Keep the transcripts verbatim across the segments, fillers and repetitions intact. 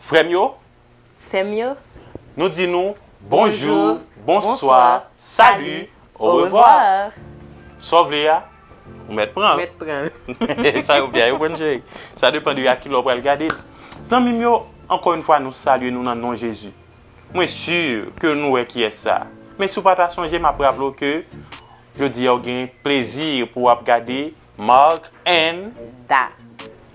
Frè m yo, sè m yo, nou di nou bonjou, bonswa, sali, orevwa. Sa w vle a, ou mèt pran l. Mèt pran l. Sa yo vle a, yo pran l, cheri. Sa depann de a kilè w pral gade l. Zanmi m yo, ankò yon fwa, nou salye nou nan non Jezi. Mwen si ke nou wè kiyès sa. Men si w pa ta sonje, m ap raple w ke jodi a w gen plezi pou w ap gade Mark and Da.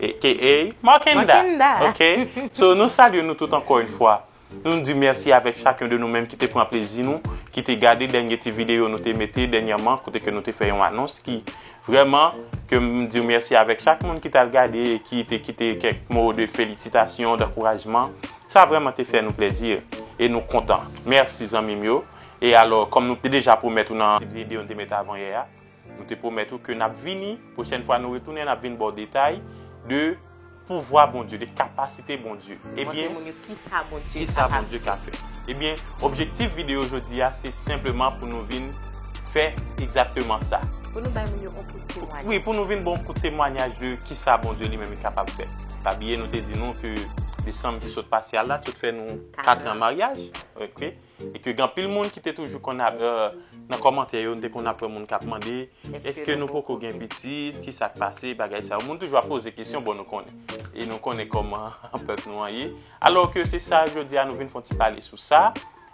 A K A Mark and Da. Mark and Da. Ok? So, nou salye nou tout ankò yon fwa. Nou di mèsi avèk chakun de nou menm ki te pran plezi nou, ki te gade dènye ti videyo nou te mete dènyèman, kote ke nou te fè yon anons ki vrèman, ke m di mèsi avèk chak moun ki t al gade e ki te kite kèk mo de felisitasyon, dankourajman. Sa vrèman te fè nou plezi e nou kontan. Mèsi, zanmi m yo. E alò, kòm nou te deja pwomèt ou nan ti videyo nou te mete avan yè a, nou te pwomèt ou ke n ap vini, pwochèn fwa nou retounen, n ap vin ba w detay de pouvwa Bondye, de kapasite Bondye. Montre moun yo kisa Bondye kapab fè. Kisa Bondye ka fè. Ebyen, objektif videyo jodi a, se senpleman pou nou vin fè egzakteman sa. Pou nou bay moun yo yon kout temwayaj. Wi, pou nou vin ba w yon kout temwayaj de kisa Bondye li menm li kapab fè. Pa bliye nou te di nou ke desanm ki sot pase a la, sot fè nou kat an maryaj. Ok? E ke gen anpil moun ki te toujou konn ap, euh, nan kòmantè yo, nou te konn ap wè moun k ap mande, èske nou poko gen pitit, ki sa k pase, bagay sa yo. Moun toujou ap poze kesyon, bon, nou konnen. E nou konnen kòman pèp nou an ye. Alò ke se sa, jodi a, nou vin fè yon ti pale sou sa,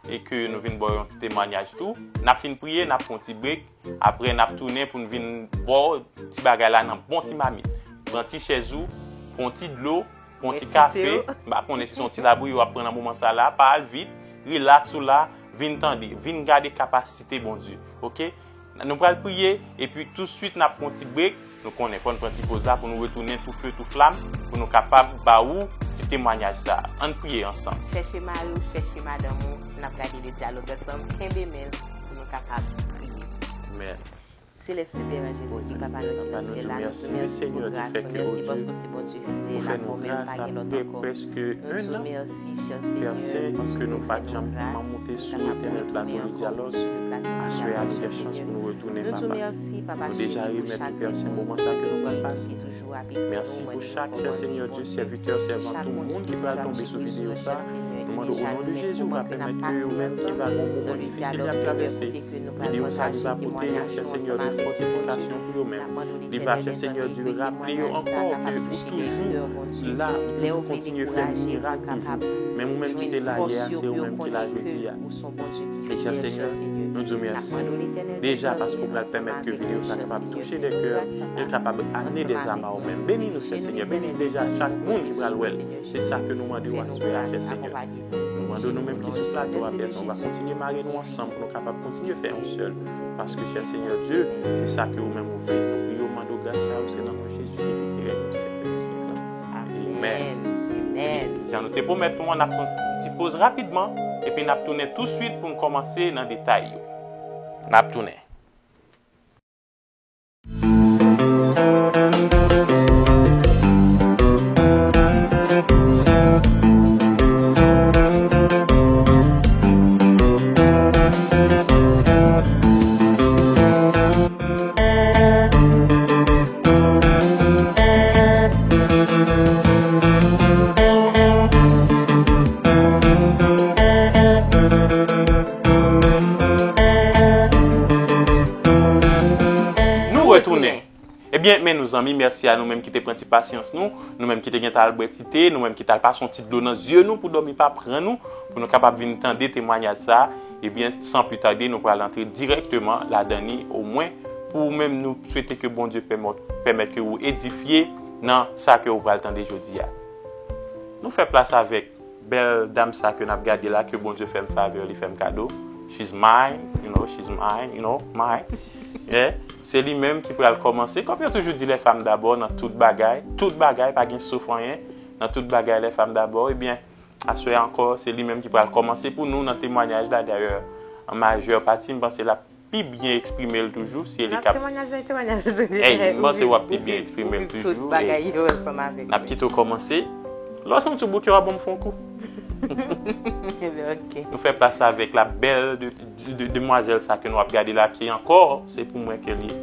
e ke nou vin ba w yon ti temwayaj tou. N ap fin priye, n ap fè yon ti break, apre n ap tounen pou n vin ba w ti bagay la nan bon ti mamit. Pran ti chèz ou, pran ti dlo, pran ti kafe, m pa konnen si se yon ti labouyi w ap pran nan moman sa la, pa al vit, rilaks ou la, vin tande, vin gade kapasite Bondye, ok? Nou pral priye, epi touswit n ap pran ti break, nou konnen fò n pran ti poz la pou nou retounen tou fe tou flam, pou nou kapab ba ou ti temwayaj sa. Ann priye ansanm. Chèche mari w, chèche madanm ou, si n ap gade le dyalòg ansanm, kenbe men l pou nou kapab priye. Amen. Selès Pè an Jezikri, Papa nou ki nan syèl la, nou di w mèsi pou gras ou, mèsi paske w se Bondye fidèl, ak ou menm pa gen lòt ankò. Nou di w mèsi, chè Senyè, paske w fè nou gras, nou kapab retounen ankò sou plat Mondyal la, chè Senyè. Nou di w mèsi, Papa cheri, pou chak moun ki toujou avèk nou, mwen di nou kòmande, chak moun ki toujou ap swiv nou, chè Senyè, ki deja remèt ou pran plen ak pasyans nan le dyalòg, Senyè, kote ke nou pral pataje temwayaj nou ansanm avèk tout moun ki toujou nan mande w Letènèl, Senyè, ke temwayaj sa kapab touche de kè, Bondye. Lè yo vle dekouraje, pou yo kapab jwenn fòs yo, pou yo konnen ke ou se yon Bondye ki fidèl, chè Senyè. N ap mande w Letènèl, Letènèl, ansanm avèk nou, chè Senyè, pou ke nou kapab ansèye nou, beni nou, Letènèl, Senyè, Letènèl, Senyè, Jezi, fè nou gras, akonpaye nou, Senyè. Nou mande w nou menm ki sou plato a, pèsonn, w a kontinye mare nou ansanm pou nou kapab kontinye fè yon sèl. Paske, chè Senyè Dye, se sa ke ou menm ou vle. Nou priye w, mande w gras sa yo, se nan non Jezi ki viv, ki règne pou syèk dè syèk la. Amèn. Amèn. Jan nou te pwomèt nou an, n ap pran ti poz rapidman, epi n ap tounen touswit pou n kòmanse nan detay yo. N ap tounen. Nou retounen. Ebyen, men nou zanmi, mèsi a nou menm ki te pran ti pasyans nou, nou menm ki te gentan al bwè ti te, nou menm ki t al pase yon ti dlo nan zye nou pou dòmi pa pran nou, pou nou kapab vin tande temwayaj sa a. Ebyen, san pli tade, nou pral antre dirèkteman ladan li, omwen pou ou menm nou swete ke Bondye pèmèt, pèmèt ke ou edifye nan sa ke ou pral tande jodi a. Nou fè plas avèk bèl dam sa ke n ap gade la, ke Bondye fè m favè, li fè m kado. She's mine, you know, she's mine, you know, mine. Yeah. Se li menm ki pral kòmanse. Kòm yo toujou di, les femmes d'abord nan tout bagay. Tout bagay, pa gen souf anyen. Nan tout bagay, les femmes d'abord. Ebyen, aswè a ankò, se li menm ki pral kòmanse pou nou nan temwayaj la. Dayè, an majè pati, m panse l ap pi byen eksprime l toujou, si e li k ap. Temwayaj la, temwayaj la, ey, m panse w ap pi byen eksprime l toujou. Tout bagay yo ansanm avèk mwen. N ap kite w kòmanse. Lè w santi w bouke, w a ban m fè yon kou. Ebyen, ok. Nou fè plas avèk la bèl de, de, de, demwazèl sa ke nou ap gade la, ki ankò, se pou mwen ke l ye.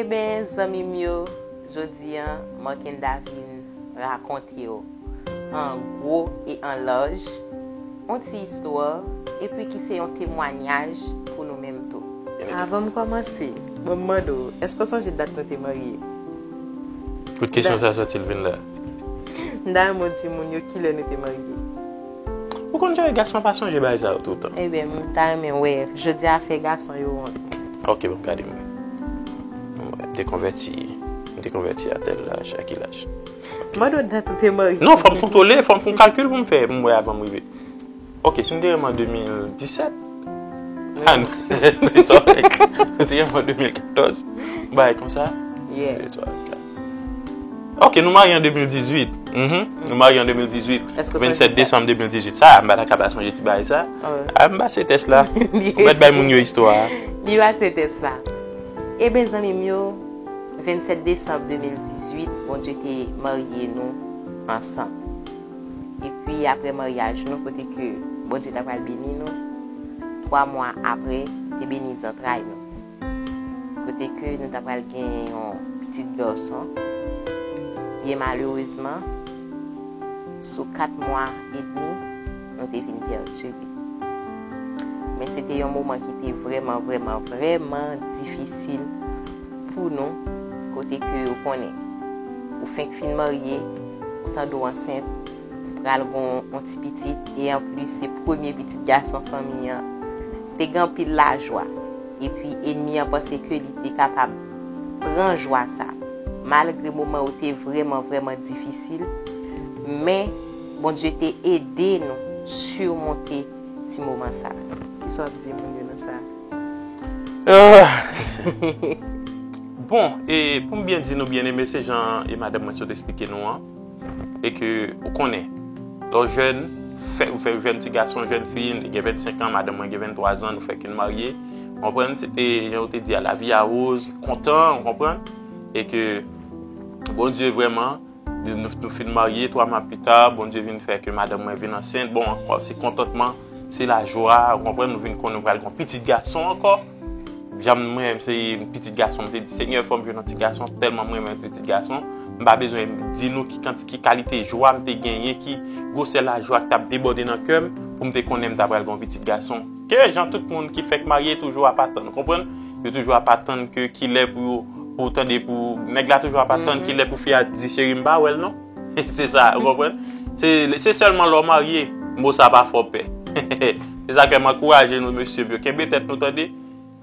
Ebyen, zanmi m yo, jodi a, Markenda vin rakonte w an gwo e an laj, yon ti istwa, epi ki se yon temwayaj pou nou menm tou. Avan m kòmanse, bon, m mande w, èske w sonje dat nou te marye? Kout kesyon sa soti l vin la. M ta renmen w di moun yo kilè nou te marye. Ou konn jan gason pa sonje bagay sa yo toutan. Ebyen, m ta renmen wè, jodi a fè gason yo wont. Ok, bon, gade mwen. Mwen te konvèti, mwen te konvèti a tèl laj, a ki laj? Mande w dat ou te marye. Non, fò m kontwole, fò m fè yon kalkil pou m fè, pou m wè avan m rive. Ok, si m te renmen an de mil disèt. Ah, non, se sa, mwen te renmen an de mil katòz. Bagay konsa. Yeah. De, twa, kat. Ok, nou marye an de mil dizuit. Mhm. Nou marye an de mil dizuit. Èske w sonje Vennsèt desanm de mil dizuit. Sa, m pa ta ka pa sonje ti bagay sa. Oh. Ah, m pase tès la. Ou mèt bay moun yo istwa a. Li pase tès la. Ebyen, zanmi m yo, vennsèt desanm de mil dizuit, Bondye te marye nou ansanm. Epi, apre maryaj nou, kote ke Bondye ta pral beni nou, twa mwa apre, te beni zantray nou. Kote ke nou ta pral gen yon pitit gason. Byen malerezman, sou kat mwa edmi, nou te vin pèdi li. Men se te yon moman ki te vrèman, vrèman, vrèman difisil pou nou, kote ke ou konnen, ou fenk fin marye, ou tande w ansent, ou pral gon yon ti pitit, e anplis se premye pitit gason fanmi an. Te gen anpil lajwa. Epi enmi an panse ke li te kapab pran jwa sa. Malgre moman yo te vrèman, vrèman difisil, men Bondye te ede nou simonte ti moman sa. Kisa w ap di moun yo nan sa? Ah. Bon, e pou m byen di nou, byeneme, se jan e madanm mwen sot esplike nou an. E ke ou konnen, lè w jèn, fè, ou fè jèn ti gason, jèn fi, li gen vennsenk an, madanm mwen gen venntwa zan, nou fèk vin marye. Ou konprann? Se te, jan ou te di a, lavi a woz, kontan, ou konprann? E ke Bondye vrèman, nou, nou fin marye, twa mwa pita, Bondye vin fè ke madanm mwen vin ansent. Bon, ankò, se kontantman, se lajwa, ou konprann, nou vin konn nou pral gen yon pitit gason ankò. Jan mwen, se pitit gason, m te di, Senyè, fò m jwenn yon ti gason, tèlman m renmen pitit gason. M pa bezwen di nou ki kanti, ki kalite jwa m te genyen, ki gwosè lajwa ki t ap debòde nan kè m, pou m te konnen m ta pral gen yon pitit gason. Ke jan tout moun ki fèk marye toujou ap atann, ou konprann? Yo toujou ap atann ke kilè pou, pou tande pou, nèg la toujou ap atann kilè pou fi a di, cheri, m pa wè l non. Se sa, ou konprann? Se, se sèlman lè w marye, mo sa pa fè w pè. Se sa fè m ankouraje nou, mesye, byen kenbe tèt nou, tande.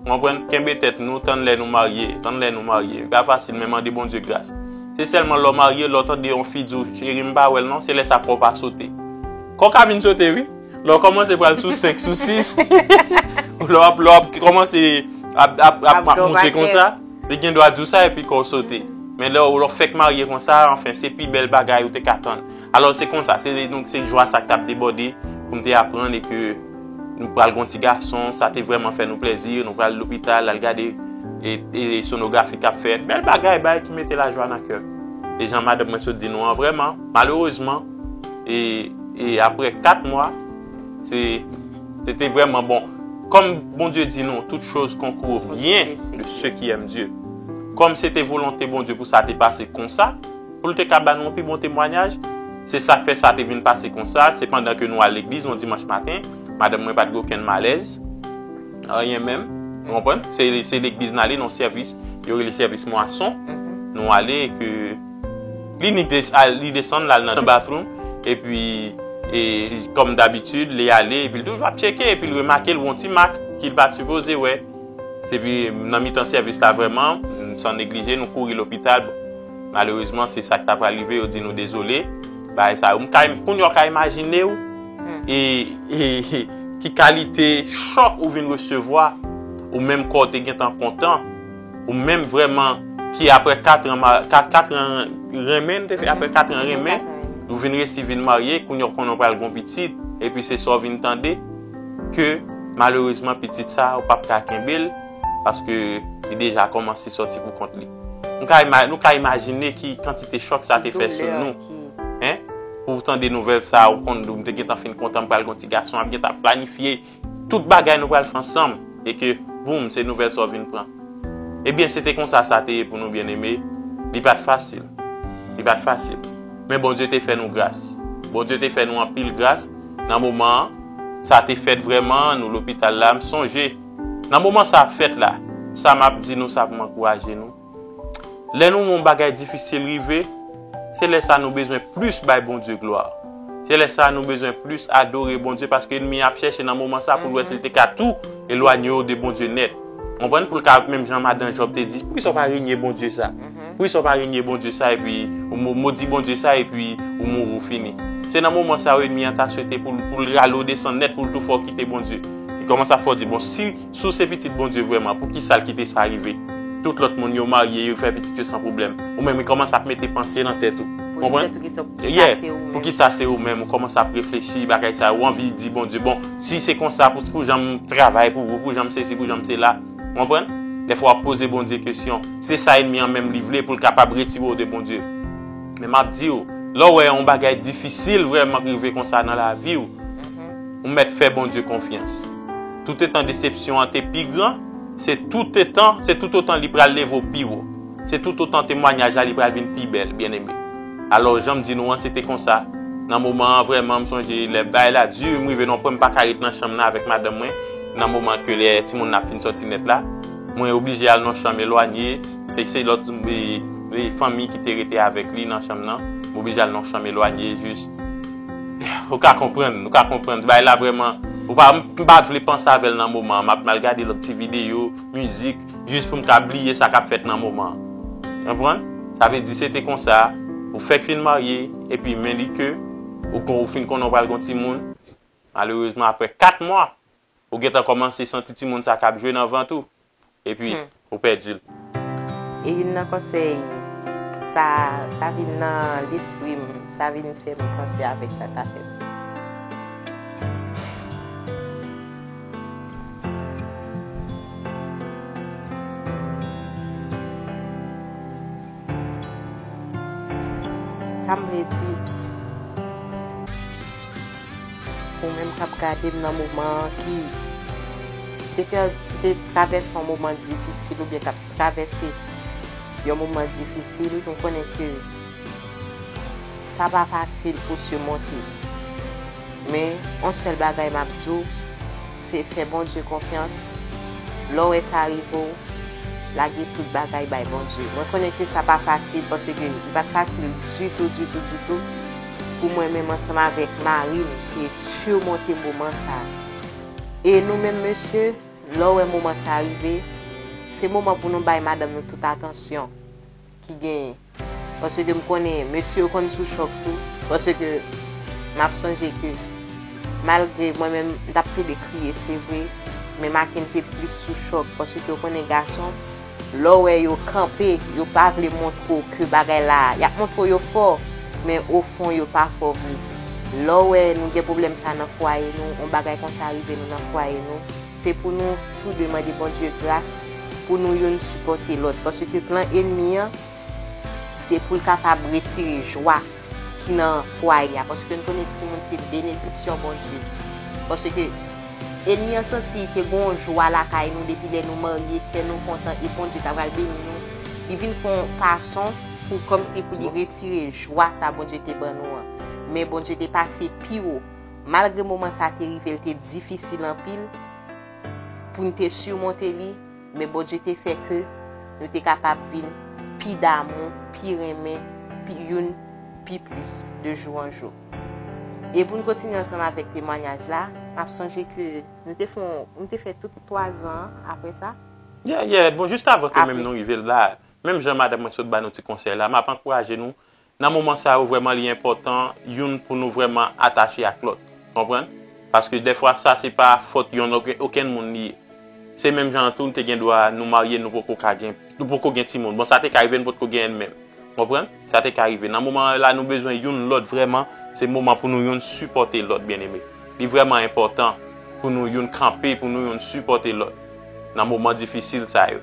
Ou konprann? Kenbe tèt nou, tann lè nou marye, tann lè nou marye. Li pa fasil, men mande Bondye gras. Se sèlman lè w marye, lè w tande yon fi di w, cheri, m pa wè l non, se lè sa kò w pa sote. Kò w ka vin sote, wi. Lè w kòmanse pral sou senk, sou sis, lè w ap, lè w ap kòmanse ap, ap, ap, ap moute konsa, li gen dwa di w sa epi kò w sote. Men lè w, lè w fèk marye konsa, anfen, se pi bèl bagay ou te ka tann. Alò, se konsa, se, donk, se jwa sa k t ap debòde pou m te aprann e ke nou pral gen yon ti gason, sa te vrèman fè nou plèzi, nou pral lopital, al gade e, e sonografi k ap fèt. Bèl bagay, bagay ki mete lajwa nan kè. E jan madanm mwen sot di nou an, vrèman, malerezman, e, e apre kat mwa, se, se te vrèman bon. Kòm Bondye di nou, toutes choses concourent au bien de ceux qui aiment Dieu. Kòm se te volonte Bondye pou sa te pase konsa, pou l te ka ba nou yon pi bon temwayaj, se sa k fè sa te vin pase konsa. Se pandan ke nou al legliz yon dimanch maten, madanm mwen pa t gen okenn malèz, anyen menm, ou konprann? Se, se legliz n ale nan sèvis, yo rele sèvis mwason. Nou ale, ke li, ni des, al, li desann, l al nan bathroom, epi, e, kòm dabitid, li ale, epi l toujou ap tcheke, epi l remake l wè yon ti mak ki l pa t sipoze wè. Epi nan mitan sèvis la vrèman, san neglije, nou kouri lopital. Bon, malerezman, se sa k ta pral rive, yo di nou dezole. Bagay sa yo, m ka, kounye a w ka imajine w, e, e, e ki kalite chòk ou vin resevwa, ou menm kò w te gentan kontan, ou menm vrèman ki apre kat an, ma-, kat, kat an renmen, nou te fè apre kat an renmen, ou vin resi vin marye, kounye a w konnen w pral gen yon pitit, epi se sa w vin tande, ke malerezman pitit sa, ou p ap ka kenbe l, paske li deja kòmanse sòti pou kont li. Nou ka ima-, nou ka imajine ki kantite chòk sa te fè sou nou. Hein? Pou w tande nouvèl sa, ou konn, m te gentan fin kontan m pral gen yon ti gason, m ap gentan planifye tout bagay nou pral fè ansanm, e ke, boum, se nouvèl sa w vin pran. Ebyen, se te konsa sa te ye pou nou, byeneme. Li pa t fasil. Li pa t fasil. Men Bondye te fè nou gras. Bondye te fè nou anpil gras. Nan moman an, sa te fèt vrèman, nou lopital la, m sonje. Nan moman sa ap fèt la, sa m ap di nou, sa pou m ankouraje nou. Lè nou wè yon bagay difisil rive, se lè sa nou bezwen plis bay Bondye glwa. Se lè sa nou bezwen plis adore Bondye, paske ènmi an ap chèche nan moman sa pou l wè si l te ka tou elwanye w de Bondye nèt. Konprann? Pou l ka, menm jan madan Jòb te di, poukisa w pa renye Bondye sa? Poukisa w pa renye Bondye sa epi ou mo- modi Bondye sa epi ou mouri, ou fini? Se nan moman sa yo ènmi an ta swete pou l, pou l rale w desann nèt, pou l tou fè w kite Bondye. Li kòmanse ap fè w di, bon, si, si w se pitit Bondye vrèman, poukisa l kite sa rive? Tout lòt moun yo marye, yo fè pitit yo san pwoblèm. Ou menm, li kòmanse ap mete panse nan tèt ou. Konprann? Yeah. Poukisa se ou menm? Ou kòmanse ap reflechi bagay sa, ou anvi di Bondye, bon, si se konsa pou, pou jan m travay pou ou, pou jan m sesi, pou jan m sela. Konprann? Dèfwa w ap poze Bondye kesyon. Se sa ènmi an menm li vle pou l kapab retire w de Bondye. Men m ap di w, lè w wè yon bagay difisil vrèman rive konsa nan lavi w, ou mèt fè Bondye konfyans. Toutetan desepsyon an te pi gran, se toutetan, se toutotan li pral leve w pi wo. Se toutotan temwayaj la li pral vin pi bèl, byeneme. Alò, jan m di nou an, se te konsa. Nan moman an, vrèman, m sonje lè bagay la di, m rive nan yon pwen m pa ka ret nan chanm nan avèk madanm mwen. Nan moman ke lè timoun nan ap fin sòti nèt la, mwen oblije al nan chanm elwanye. E se lòt, e, e, fanmi ki te rete avèk li nan chanm nan. M oblije al nan chanm elwanye, jis. Ou ka konprann, ou ka konprann. Bagay la vrèman, ou pa, m pa vle panse avè l nan moman an. M ap mal gade lòt ti videyo, mizik, jis pou m ka bliye sa k ap fèt nan moman an. Konprann? Sa vle di se te konsa, ou fèk fin marye, epi men li ke ou, kon- ou fin konnen w pral gon timoun. Malerezman, apre kat mwa, ou gentan kòmanse santi timoun sa k ap jwe nan vant ou, epi ou pèdi l. E youn nan konsèy, sa, sa vin nan lespri m, sa vin fè m panse avèk sa, sa fè m. Sa m vle di, ou menm k ap gade m nan moman an ki te pè- ki te travèse yon moman difisil oubyen k ap travèse yon moman difisil, nou konnen ke sa pa fasil pou simonte. Men, yon sèl bagay m ap di w, se fè Bondye konfyans. Lè w wè sa rive w, lage tout bagay bay Bondye. Mwen konnen ke sa pa fasil, paske li pa t fasil ditou, ditou, ditou, pou mwen menm ansanm avèk mari m te simonte moman sa. E nou menm mesye, lè w wè moman sa rive, se moman pou nou bay madanm nou tout atansyon ki genyen. Paske m konnen mesye yo konn sou chòk tou. Paske m ap sonje ke malgre mwen menm m t ap plede kriye, se vre, men Macken te plis sou chòk. Paske w konnen gason, lè w wè yo kanpe, yo pa vle montre w ke bagay la, y ap montre w yo fò, men ofon yo pa fò vre. Lè w wè nou gen pwoblèm sa nan fwaye nou, yon bagay konsa rive nou nan fwaye nou, se pou nou tou de mande Bondye gras pou nou youn sipòte lòt. Paske plan ènmi an, se pou l kapab retire jwa ki nan fwaye a. Paske n konnen timoun se benediksyon Bondye. Paske ènmi an santi ke gon jwa lakay nou depi lè nou marye, kè nou kontan, e Bondye ta pral beni nou. Li vin fè yon fason pou kòmsi pou li retire jwa sa Bondye te ban nou an. Men Bondye te pase pi wo. Malgre moman sa te rive, l te difisil anpil pou n te simonte li, men Bondye te fè ke nou te kapab vin pi damou, pi renmen, pi youn, pi plis, de jou an jou. E pou n kontinye ansanm avèk temwayaj la, m ap sonje ke nou te fè, nou te fè tout twa zan an apre sa. Yeah, yeah. Bon, jis avan ke menm nou rive la, menm jan madanm mwen sot ba nou ti konsèy la, m ap ankouraje nou. Nan moman sa yo, vrèman, li enpòtan, youn pou nou vrèman atache ak lòt. Konprann? Paske dèfwa, sa se pa fòt yonn okenn, okenn moun li ye. Se menm jan an tou, nou te gen dwa, nou marye, nou poko ka gen, nou poko gen timoun. Bon, sa te ka rive, nou potko genyen l menm. Konprann? Sa te ka rive. Nan moman la, nou bezwen youn lòt vrèman. Se moman pou nou youn sipòte lòt, byeneme. Li vrèman enpòtan pou nou youn kanpe, pou nou youn sipòte lòt nan moman difisil sa yo.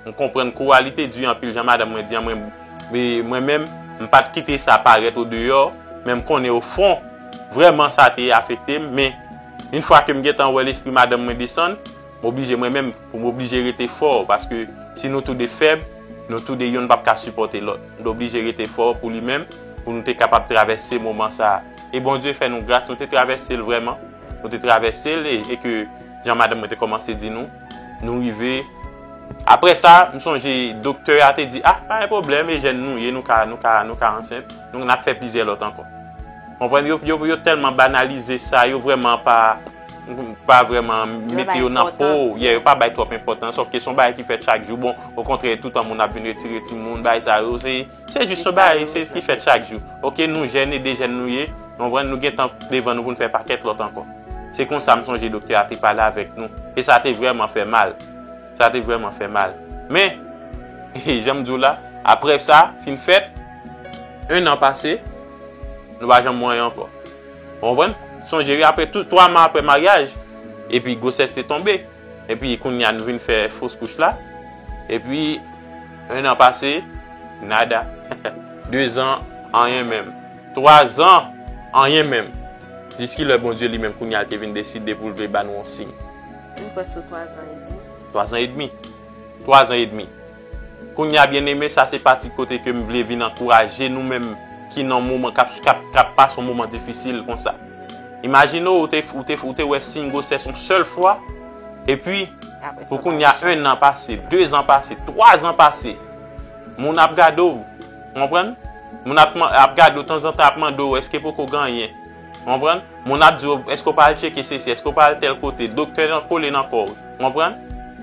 M konprann kou a li te di anpil, jan madanm mwen di an, mwen, e mwen menm, m pa t kite sa parèt odeyò, men m konnen ofon, vrèman sa te afekte m, men yon fwa ke m gentan wè lespri madanm mwen desann, m oblije mwen menm, pou m oblije rete fò, paske si nou toude fèb, nou toude yonn p ap ka sipòte lòt. M t oblije rete fò pou li menm, pou nou te kapab travèse moman sa a. E Bondye fè nou gras, nou te travèse l vrèman. Nou te travèse l e, e ke, jan madanm mwen te kòmanse di nou, nou rive. Apre sa, m sonje doktè a te di, ah, pa gen pwoblèm, e jèn nou ye, nou ka, nou ka, nou ka ansent. Nou, n ap fè plizyè lòt ankò. Konprann? Yo, yo, yo tèlman banalize sa, yo vrèman pa, pa vrèman mete yo nan po, yeah, yo pa bay twòp enpòtans. Sòf ke se yon bagay ki fèt chak jou. Bon, okontrè, toutan moun ap vin retire timoun, bagay sa yo, se, se jis yon bagay se ki fèt chak jou. Ok, nou jèn e de jèn nou ye, konprann, nou gentan devan nou pou n fè pakèt lòt ankò. Se konsa m sonje doktè a te pale avèk nou. E sa te vrèman fè mal. Sa te vrèman fè mal. Men, jan m di w la, apre sa, fin fèt, en an pase, nou pa janm wè anyen ankò. Ou konprann? Sonje, wi, apre tou, twa mwa apre maryaj, epi gwosès te tonbe. Epi kounye a nou vin fè fos kouch la. Epi, en an pase, nada. De zan, anyen menm. Twa zan, anyen menm. Jiskilè Bondye li menm kounye a te vin deside pou l vle ba nou yon siy. Li pran sou twa zan edmi. Twa zan edmi. Twa zan edmi. Kounye a, byeneme, sa se pati kote ke m vle vin ankouraje nou menm ki nan moman, k ap, k ap, k ap pase yon moman difisil konsa. Imajine w, ou te, ou te, ou te wè siy gwosès yon sèl fwa, epi pou kounye a, en an pase, de zan pase, twa zan pase, moun ap gade w, konprann? Moun ap, ap gade w tanzantan, ap mande w, èske poko gen anyen? Konprann? Moun ap di w, èske w pa al tcheke sesi, èske w pa al tèl kote, doktè nan kole nan kò w, konprann?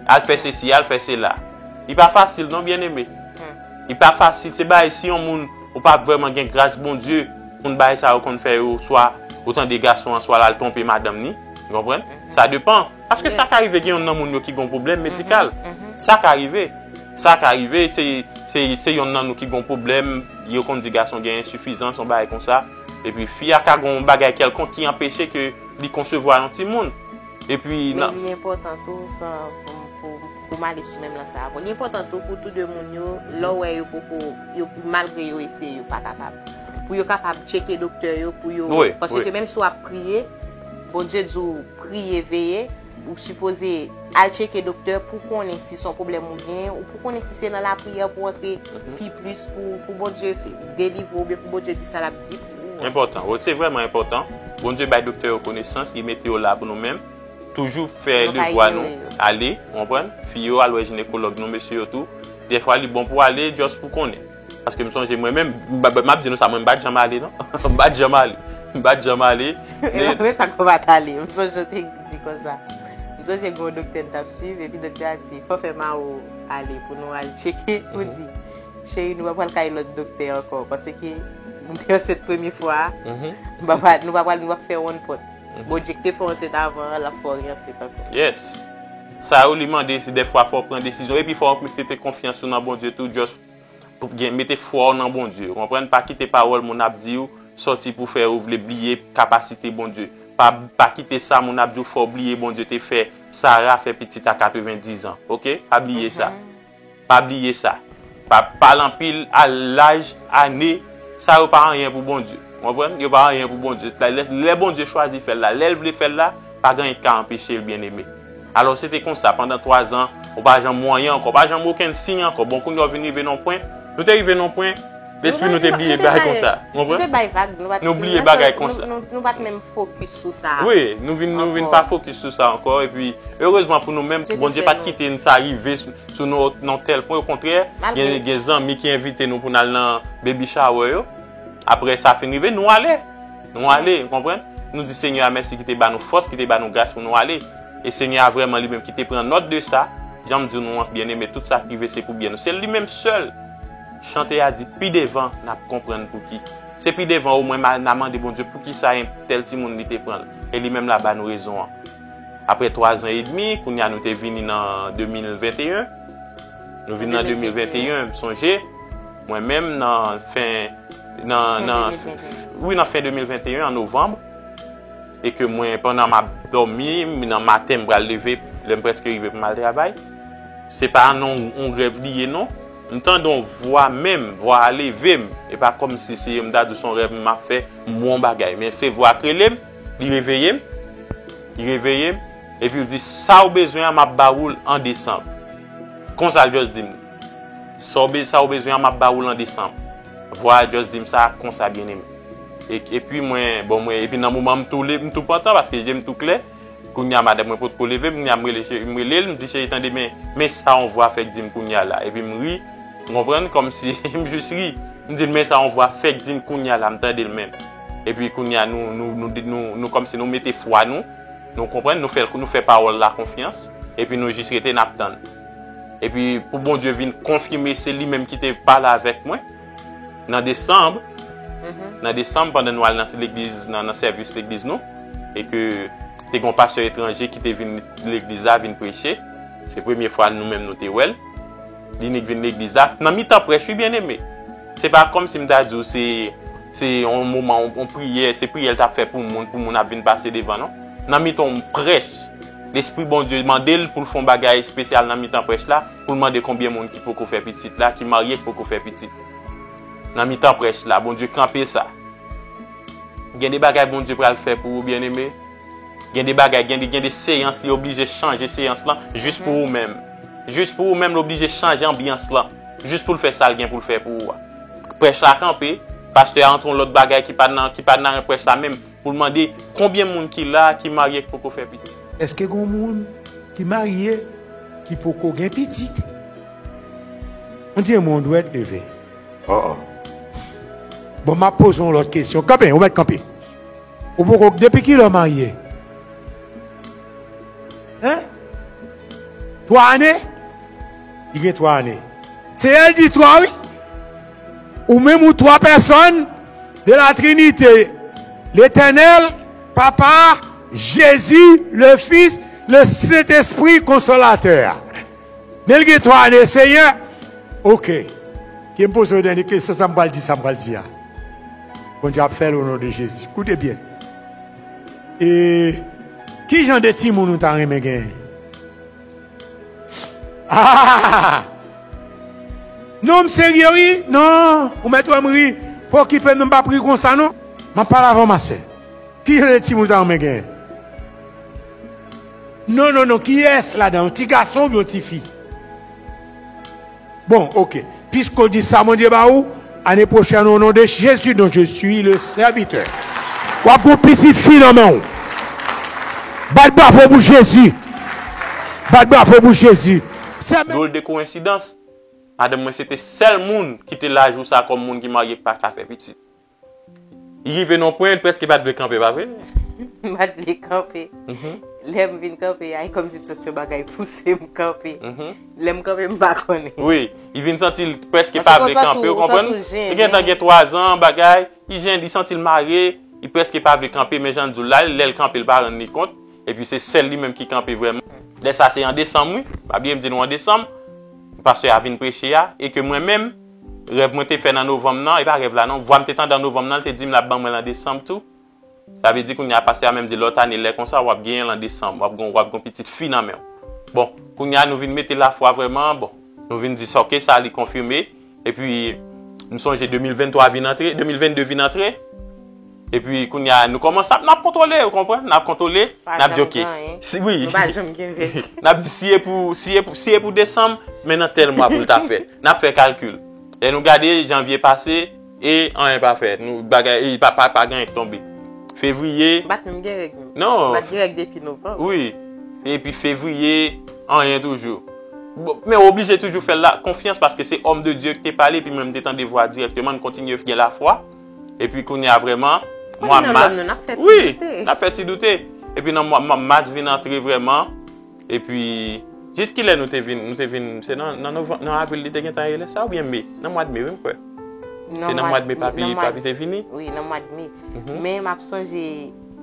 Al fè sesi, al fè sela. Li pa fasil non, byeneme. Li pa fasil, se bagay si yon moun, ou pa vrèman gen gras Bondye, moun bagay sa yo konn fè yo, swa ou tande gason an, swa l al twonpe madanm ni, konprann? Sa depan. Paske sa ka rive gen youn nan moun yo ki gon pwoblèm medikal. Sa ka rive. Sa ka rive, se, se, se youn nan nou ki gon pwoblèm, yo konn di gason gen ensifizans, yon bagay konsa. Epi fi a ka gon bagay kèlkonk ki anpeche ke li konsevwa yon timoun. Epi Men nan li enpòtan tou, san, pou, pou, pou m ale sou menm lan sa a, li enpòtan tou pou tou de moun yo, lè w wè yo poko, yo, malgre yo eseye, yo pa kapab. Pou yo kapab tcheke doktè yo, pou yo, Wi, paske wi. Menm si w ap priye, Bondye di w priye, veye, ou sipoze al tcheke doktè pou konnen si se yon pwoblèm ou genyen, ou pou konnen si se nan lapriyè pou w antre pi plis, pou, pou Bondye delivre w, oubyen pou Bondye di sa l ap di pou ou. Enpòtan. Wi, se vrèman enpòtan. Bondye bay doktè yo konesans, li mete yo la pou nou menm. Toujou fè devwa nou. Ale, ou konprann? Fi yo, al wè jinekològ nou, mesye yo tou. Dèfwa, li bon pou ale, just pou konnen. Paske m sonje mwen menm, m, m, m ap di nou sa, mwen m pa t janm ale, non. M pa t janm ale. M pa t janm ale. E mwen sa k fè w pa t ale. M sonje w te di konsa. M sonje gen yon doktè n t ap swiv, epi doktè a di, fò fè Mao ale pou nou al tcheke. Ou di, cheri, nou pa pral kay lòt doktè ankò, paske m te ansent premye fwa a. Nou pa pral, nou pa pral, nou p ap fè wonn pòt. Bondye ki te fè w ansent avan an, l ap fè w reansent ankò. Yes. Sa yo li mande, se dèfwa fò w pran desizyon. Epi fò w mete konfyans ou nan Bondye tou, just pou gen, mete fwa w nan Bondye. Ou konprann? Pa kite pawòl moun ap di w sòti pou fè ou vle bliye kapasite Bondye. Pa, pa kite sa moun ap di w fè w bliye Bondye te fè Sara fè pitit a katrevendiz an. Oke? Pa bliye sa. Pa bliye sa. Pa pale anpil, a laj, ane, sa yo pa anyen pou Bondye. Ou konprann? Yo pa anyen pou Bondye. Lè, lè Bondye chwazi fè l la, lè l vle fè l la, pa gen anyen ki ka anpeche l, byeneme. Alò, se te konsa, pandan twa zan, ou pa janm wè anyen ankò, ou pa janm wè okenn siy ankò. Bon, kounye a w vin rive nan yon pwen, nou te rive nan yon pwen, lespri nou te bliye bagay konsa. Ou konprann? Nou te bay vag, nou pa t, nou bliye bagay konsa. Nou, nou, nou pa t menm fokis sou sa. Wi, nou vin, nou vin pa fokis sou sa ankò, epi, erezman pou nou menm, Bondye pa t kite n sa rive sou, sou nou nan tèl pwen, okontrè, gen, gen zanmi ki envite nou pou n al nan baby shower yo. Apre sa fin rive, nou ale. Nou ale, ou konprann? Nou di Senyè a mèsi ki te ba nou fòs, ki te ba nou gras pou nou ale. E Senyè a vrèman li menm ki te pran nòt de sa. Jan m di nou an, byeneme, tout sa k rive se pou byen nou. Se li menm sèl. Chante a di, pi devan, n ap konprann pouki. Se pi devan, omwen, n a mande Bondye poukisa entèl timoun li te pran l. E li menm la ba nou rezon an. Apre twa zan edmi, kounye a nou te vini nan de mil venteyen. Nou vin nan de mil venteyen, m sonje. Mwen menm, nan fen, nan, nan, wi, nan fen de mil venteyen, an novanm. E ke mwen, pandan m ap dòmi, nan maten, m pral leve, lè m prèske rive pou m al travay. Se pa nan yon, yon rèv li ye, non. M tande yon vwa menm, vwa a leve m. E pa kòmsi se, m ta di w se yon rèv m ap fè, m wè yon bagay. Men se vwa k rele m, li reveye m, li reveye m. Epi l di, sa w bezwen an, m ap ba ou l an desanm. Konsa l just di m. Sa w be-, sa w bezwen an, m ap ba ou l an desanm. Vwa a just di m sa konsa, byeneme. E, epi mwen, bon, mwen, epi nan moman m tou le, m tou pantan, paske je m tou klè. Kounye a, madanm mwen potko leve, kounye a, m rele, che- m rele l, m di, "Cheri, tande, men, men sa yon vwa fèk di m kounye a la." Epi m ri, w konprann, kòmsi m jis ri. M di l, "Men sa yon vwa fèk di m kounye a la, m tande l menm." Epi kounye a, nou, nou, nou, nou, nou kòmsi nou mete fwa nou, nou konprann, nou fè, nou fè pawòl la konfyans, epi nou jis rete, n ap tann. Epi pou Bondye vin konfime se li menm ki te pale avèk mwen, nan desanm, nan desanm, pandan nou al nan legliz, nan, nan sèvis legliz nou, e ke te gen yon pastè etranje ki te vin legliz la, vin preche. Se premye fwa nou menm nou te wè l. Li nik vin legliz la. Nan mitan prèch, wi, byeneme. Se pa kòmsi m ta di w se, se yon moman, yon, yon priyè, se priyè l t ap fè pou moun, pou moun ap vin pase devan, non. Nan mitan yon prèch, Lespri Bondye mande l pou l fè yon bagay espesyal nan mitan prèch la, pou l mande konbyen moun ki poko fè pitit la, ki marye ki poko fè pitit. Nan mitan prèch la, Bondye kanpe sa. Gen de bagay Bondye pral fè pou ou, byeneme. Gen de bagay, gen de, gen de seyans, li oblije chanje seyans lan, jis pou ou menm. Jis pou ou menm, li oblije chanje anbyans lan. Jis pou l fè sa l gen pou l fè pou ou a. Prèch la kanpe, pastè a antre yon lòt bagay ki pa nan, ki pa nan prèch la menm, pou l mande konbyen moun ki la, ki marye, ki poko fè pitit. Èske gen moun ki marye, ki poko gen pitit? On dirait mon doigt levé. Oh, oh. Bon, m ap poze yon lòt kesyon. Kanpe, ou mèt kanpe. Ou poko, depi kilè w marye? Hein? Twa ane? Li gen twa ane. Seyè di twa, wi. Ou menm ou twa pèsòn de la Trinité, Letènèl, Papa, Jezi, le Fis, le Sentespri Konsolatè. Men l gen twa ane, Senyè. Oke. Ke m poze w dènye kesyon, sa m pral di, sa m pral di a. Bondye ap fè l o non de Jezi. Koute byen. E ki jan de timoun ou ta renmen genyen? Ah! Non, m serye, wi. Non, ou mèt wè m ri. Pa okipe m, non, m p ap ri konsa, non. M ap pale avè w, ma sè. Ki jan de timoun ou ta renmen genyen? Non, non, non, kiyès ladan? Yon ti gason oubyen yon ti fi? Bon, oke. Piske w di sa Bondye ba ou, ane pwochèn, o non de Jezi, dont je suis le serviteur, w ap gen yon pitit fi nan men w. Bat bravo pou Jezi. Bat bravo pou Jezi. Sè men. Drôle de coïncidence, madanm mwen se te sèl moun ki te la jou sa kòm moun ki marye ki pa ka fè pitit. Li rive nan pwen, li prèske pa t vle kanpe, pa vre? M pa t vle kanpe. Mhm. Lè m vin kanpe a, e kòmsi m santi yon bagay pouse m kanpe. Mhm. Lè m kanpe, m pa konnen. Wi, li vin santi l prèske pa vle kanpe, ou konprann? Li gentan gen twa zan, bagay, li jèn, li santi l mare, li prèske pa vle kanpe, men jan m di w la, lè l kanpe, l pa rann li kont. Epi se sèl li menm ki kanpe vrèman. Lè sa se an desanm, wi. Pa bliye m di nou an desanm, pastè a vin preche a, e ke mwen menm, rèv mwen te fè nan novanm nan, e pa rèv la non, vwa m te tande an novanm nan, li te di m l ap ban mwen l an desanm tou. Sa vle di kounye a pastè a menm di lòt ane lè konsa, w ap genyen l an desanm, w ap gen, w ap gen yon pitit fi nan men w. Bon, kounye a nou vin mete lafwa vrèman, bon, nou vin di sa, oke, sa li konfime. Epi, m sonje de mil venntwa vin antre, de mil vennde vin antre. Epi, kounye a, nou kòmanse ap, n ap kontwole, ou konprann? N ap kontwole, n ap di, oke. Si, wi. Nou pa janm gen règ. N ap di, si e pou, si e pou, si e pou desanm, men nan tèl mwa pou l ta fèt. N ap fè kalkil. Lè nou gade, janvye pase, e anyen pa fèt. Nou, bagay, e pa, pa, pa gen anyen k tonbe. Fevriye. M pa t menm gen règ, non. Non. M pa t gen règ depi novanm. Wi. Epi fevriye, anyen toujou. Bon, men w oblije toujou fè l la konfyans paske se òm de Dye ki te pale, epi mwen m te tande vwa a dirèkteman, m kontinye gen lafwa. Epi kounye a vrèman, mwa mas, wi, n ap fè ti doute. Epi nan mwa, mwa mas vin antre vrèman. Epi, jis kilè nou te vin, nou te vin, se nan, nan novanm, nan avril li te gentan ye lè sa, oubyen me? Nan mwa de me, wi, m kwè. Se nan mwa de me papi, papi te vini? Wi, nan mwa de me. Mhm. Men m ap sonje,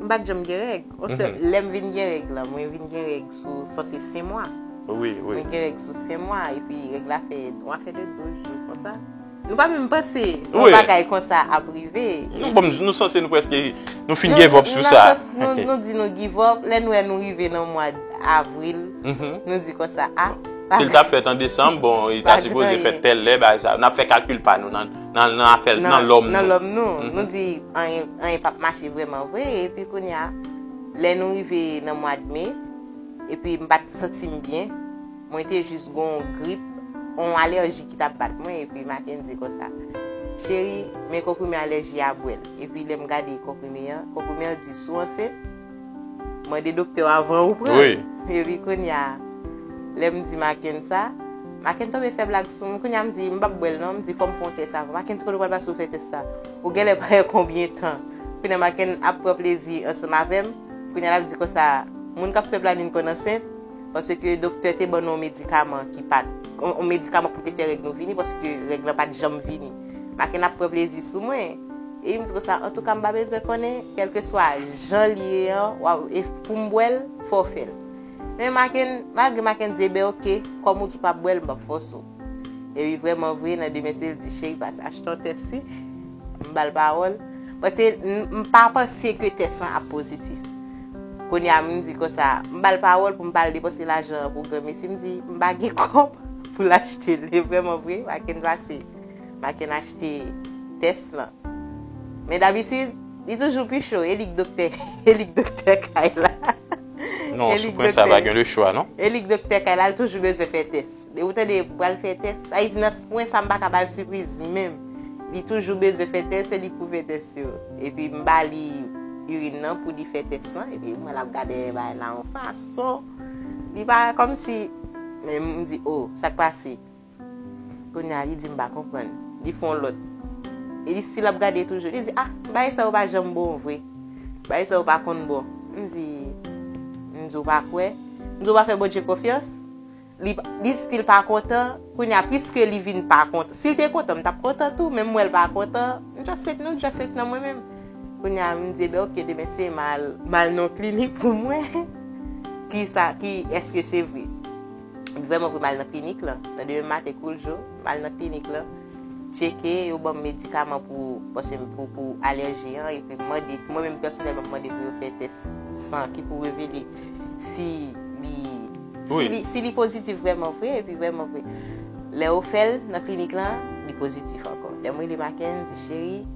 m pa t janm gen règ. Lè m vin gen règ la, mwen vin gen règ sou, sanse senk mwa. Wi, wi. Mwen gen règ sou senk mwa, epi règ la fè, yon afè de douz jou konsa. Nou pa menm panse yon bagay konsa ap rive. Nou, bon, nou sanse nou prèske, nou fin give up sou sa. Nou, nou di nou give up, lè nou wè nou rive nan mwa avril, nou di konsa, a. Si l t ap fèt an desanm, bon, li ta sipoze fèt tèl lè, bagay sa. N ap fè kalkil pa nou nan, nan, nan afè, nan lòm nou. Nan lòm nou. Nou di, anyen, anyen p ap mache vrèman vre, epi kounye a, lè nou rive nan mwa de me, epi m pa t santi m byen, mwen te jis gon grip, on alèji ki t ap bat mwen, epi Mackendy konsa. "Cheri, men konprime alèji a, bwè l." Epi lè m gade konprime an, konprime an di, "Si w ansent, mande doktè w avan ou pran l." Wi. Epi kounye a, lè m di Maken sa, Maken tonbe fè blag sou m. Kounye a m di, "M p ap bwè l non." M di, "Fò m fè yon tès avan." Maken di, "Kote w pral pase w fè tès sa? Ou genlè pa wè konbyen tan." Kounye a Maken ap pran plezi ansanm avè m. Kounye a l ap di konsa, "Moun k ap fè planin konn ansent." Paske doktè te ban nou yon medikaman ki pa t, yon, yon medikaman pou te fè règ nou vini, paske règ lan pa t janm vini. Maken ap pran plezi sou mwen. E m di konsa, "Antouka, m pa bezwen konnen, kèlkeswa jan li ye an, w a, e pou m bwè l, fò w fè l." Men Maken, malgre Maken di, "Ebyen, oke, kòm ou di w p ap bwè l, m p ap fòse w." Epi vrèman vre, nan demen se l di, "Cheri, pase achte yon tès wi." M ba l pawòl. Paske m, m pa panse ke tès lan ap pozitif. Kounye a, m di konsa, m ba l pawòl pou m pa al depanse lajan an pou granmesi. M di, "M pa gen kòb pou l achte l." E vrèman vre, Maken pase. Maken achte tès lan. Men dabitid, li toujou pi cho. E li k doktè, e li k doktè kay la. Non, sou pwen sa, pa gen lechwa, non? E li k doktè kay la, li toujou bezwen fè tès. Depi w tande pral fè tès, sa vle di nan pwen sa m pa ka ba l sipriz menm. Li toujou bezwen fè tès, se li k pou fè tès yo. Epi m ba li irin nan pou li fè tès lan, epi mwen l ap gade bagay la yon fason. Li pa kòmsi, men m di, "O, sa k pase?" Kounye a, li di, "M pa konprann." Li fè yon lòt. E li still ap gade toujou. Li di, "Ah, bagay sa yo pa janm bon vre. Bagay sa yo pa konn bon." M di, m di, "Ou pa kwè?" M di, "Ou pa fè Bondye konfyans?" Li, li still pa kontan. Kounye a, piske li vin pa kontan. Si l te kontan, m t ap kontan tou, men m wè l pa kontan. M just ret, nou just ret nan mwen menm. Kounye a, m di, "Ebyen, oke, demen se m al, m al nan klinik pou m wè ki sa, ki, èske se vre." Vrèman vre, m al nan klinik lan. Nan demen maten, kou l jou, m al nan klinik lan. Tcheke, yo ban m medikaman pou, paske m pou, pou alèji an, epi m mande, mwen menm pèsonèlman, m mande pou yo fè tès san ki pou revele si li, si Wi. li, si li pozitif vrèman vre, epi vrèman vre. Lè yo fè l nan klinik lan, li pozitif ankò. Lè m rele Maken, m di, "Cheri,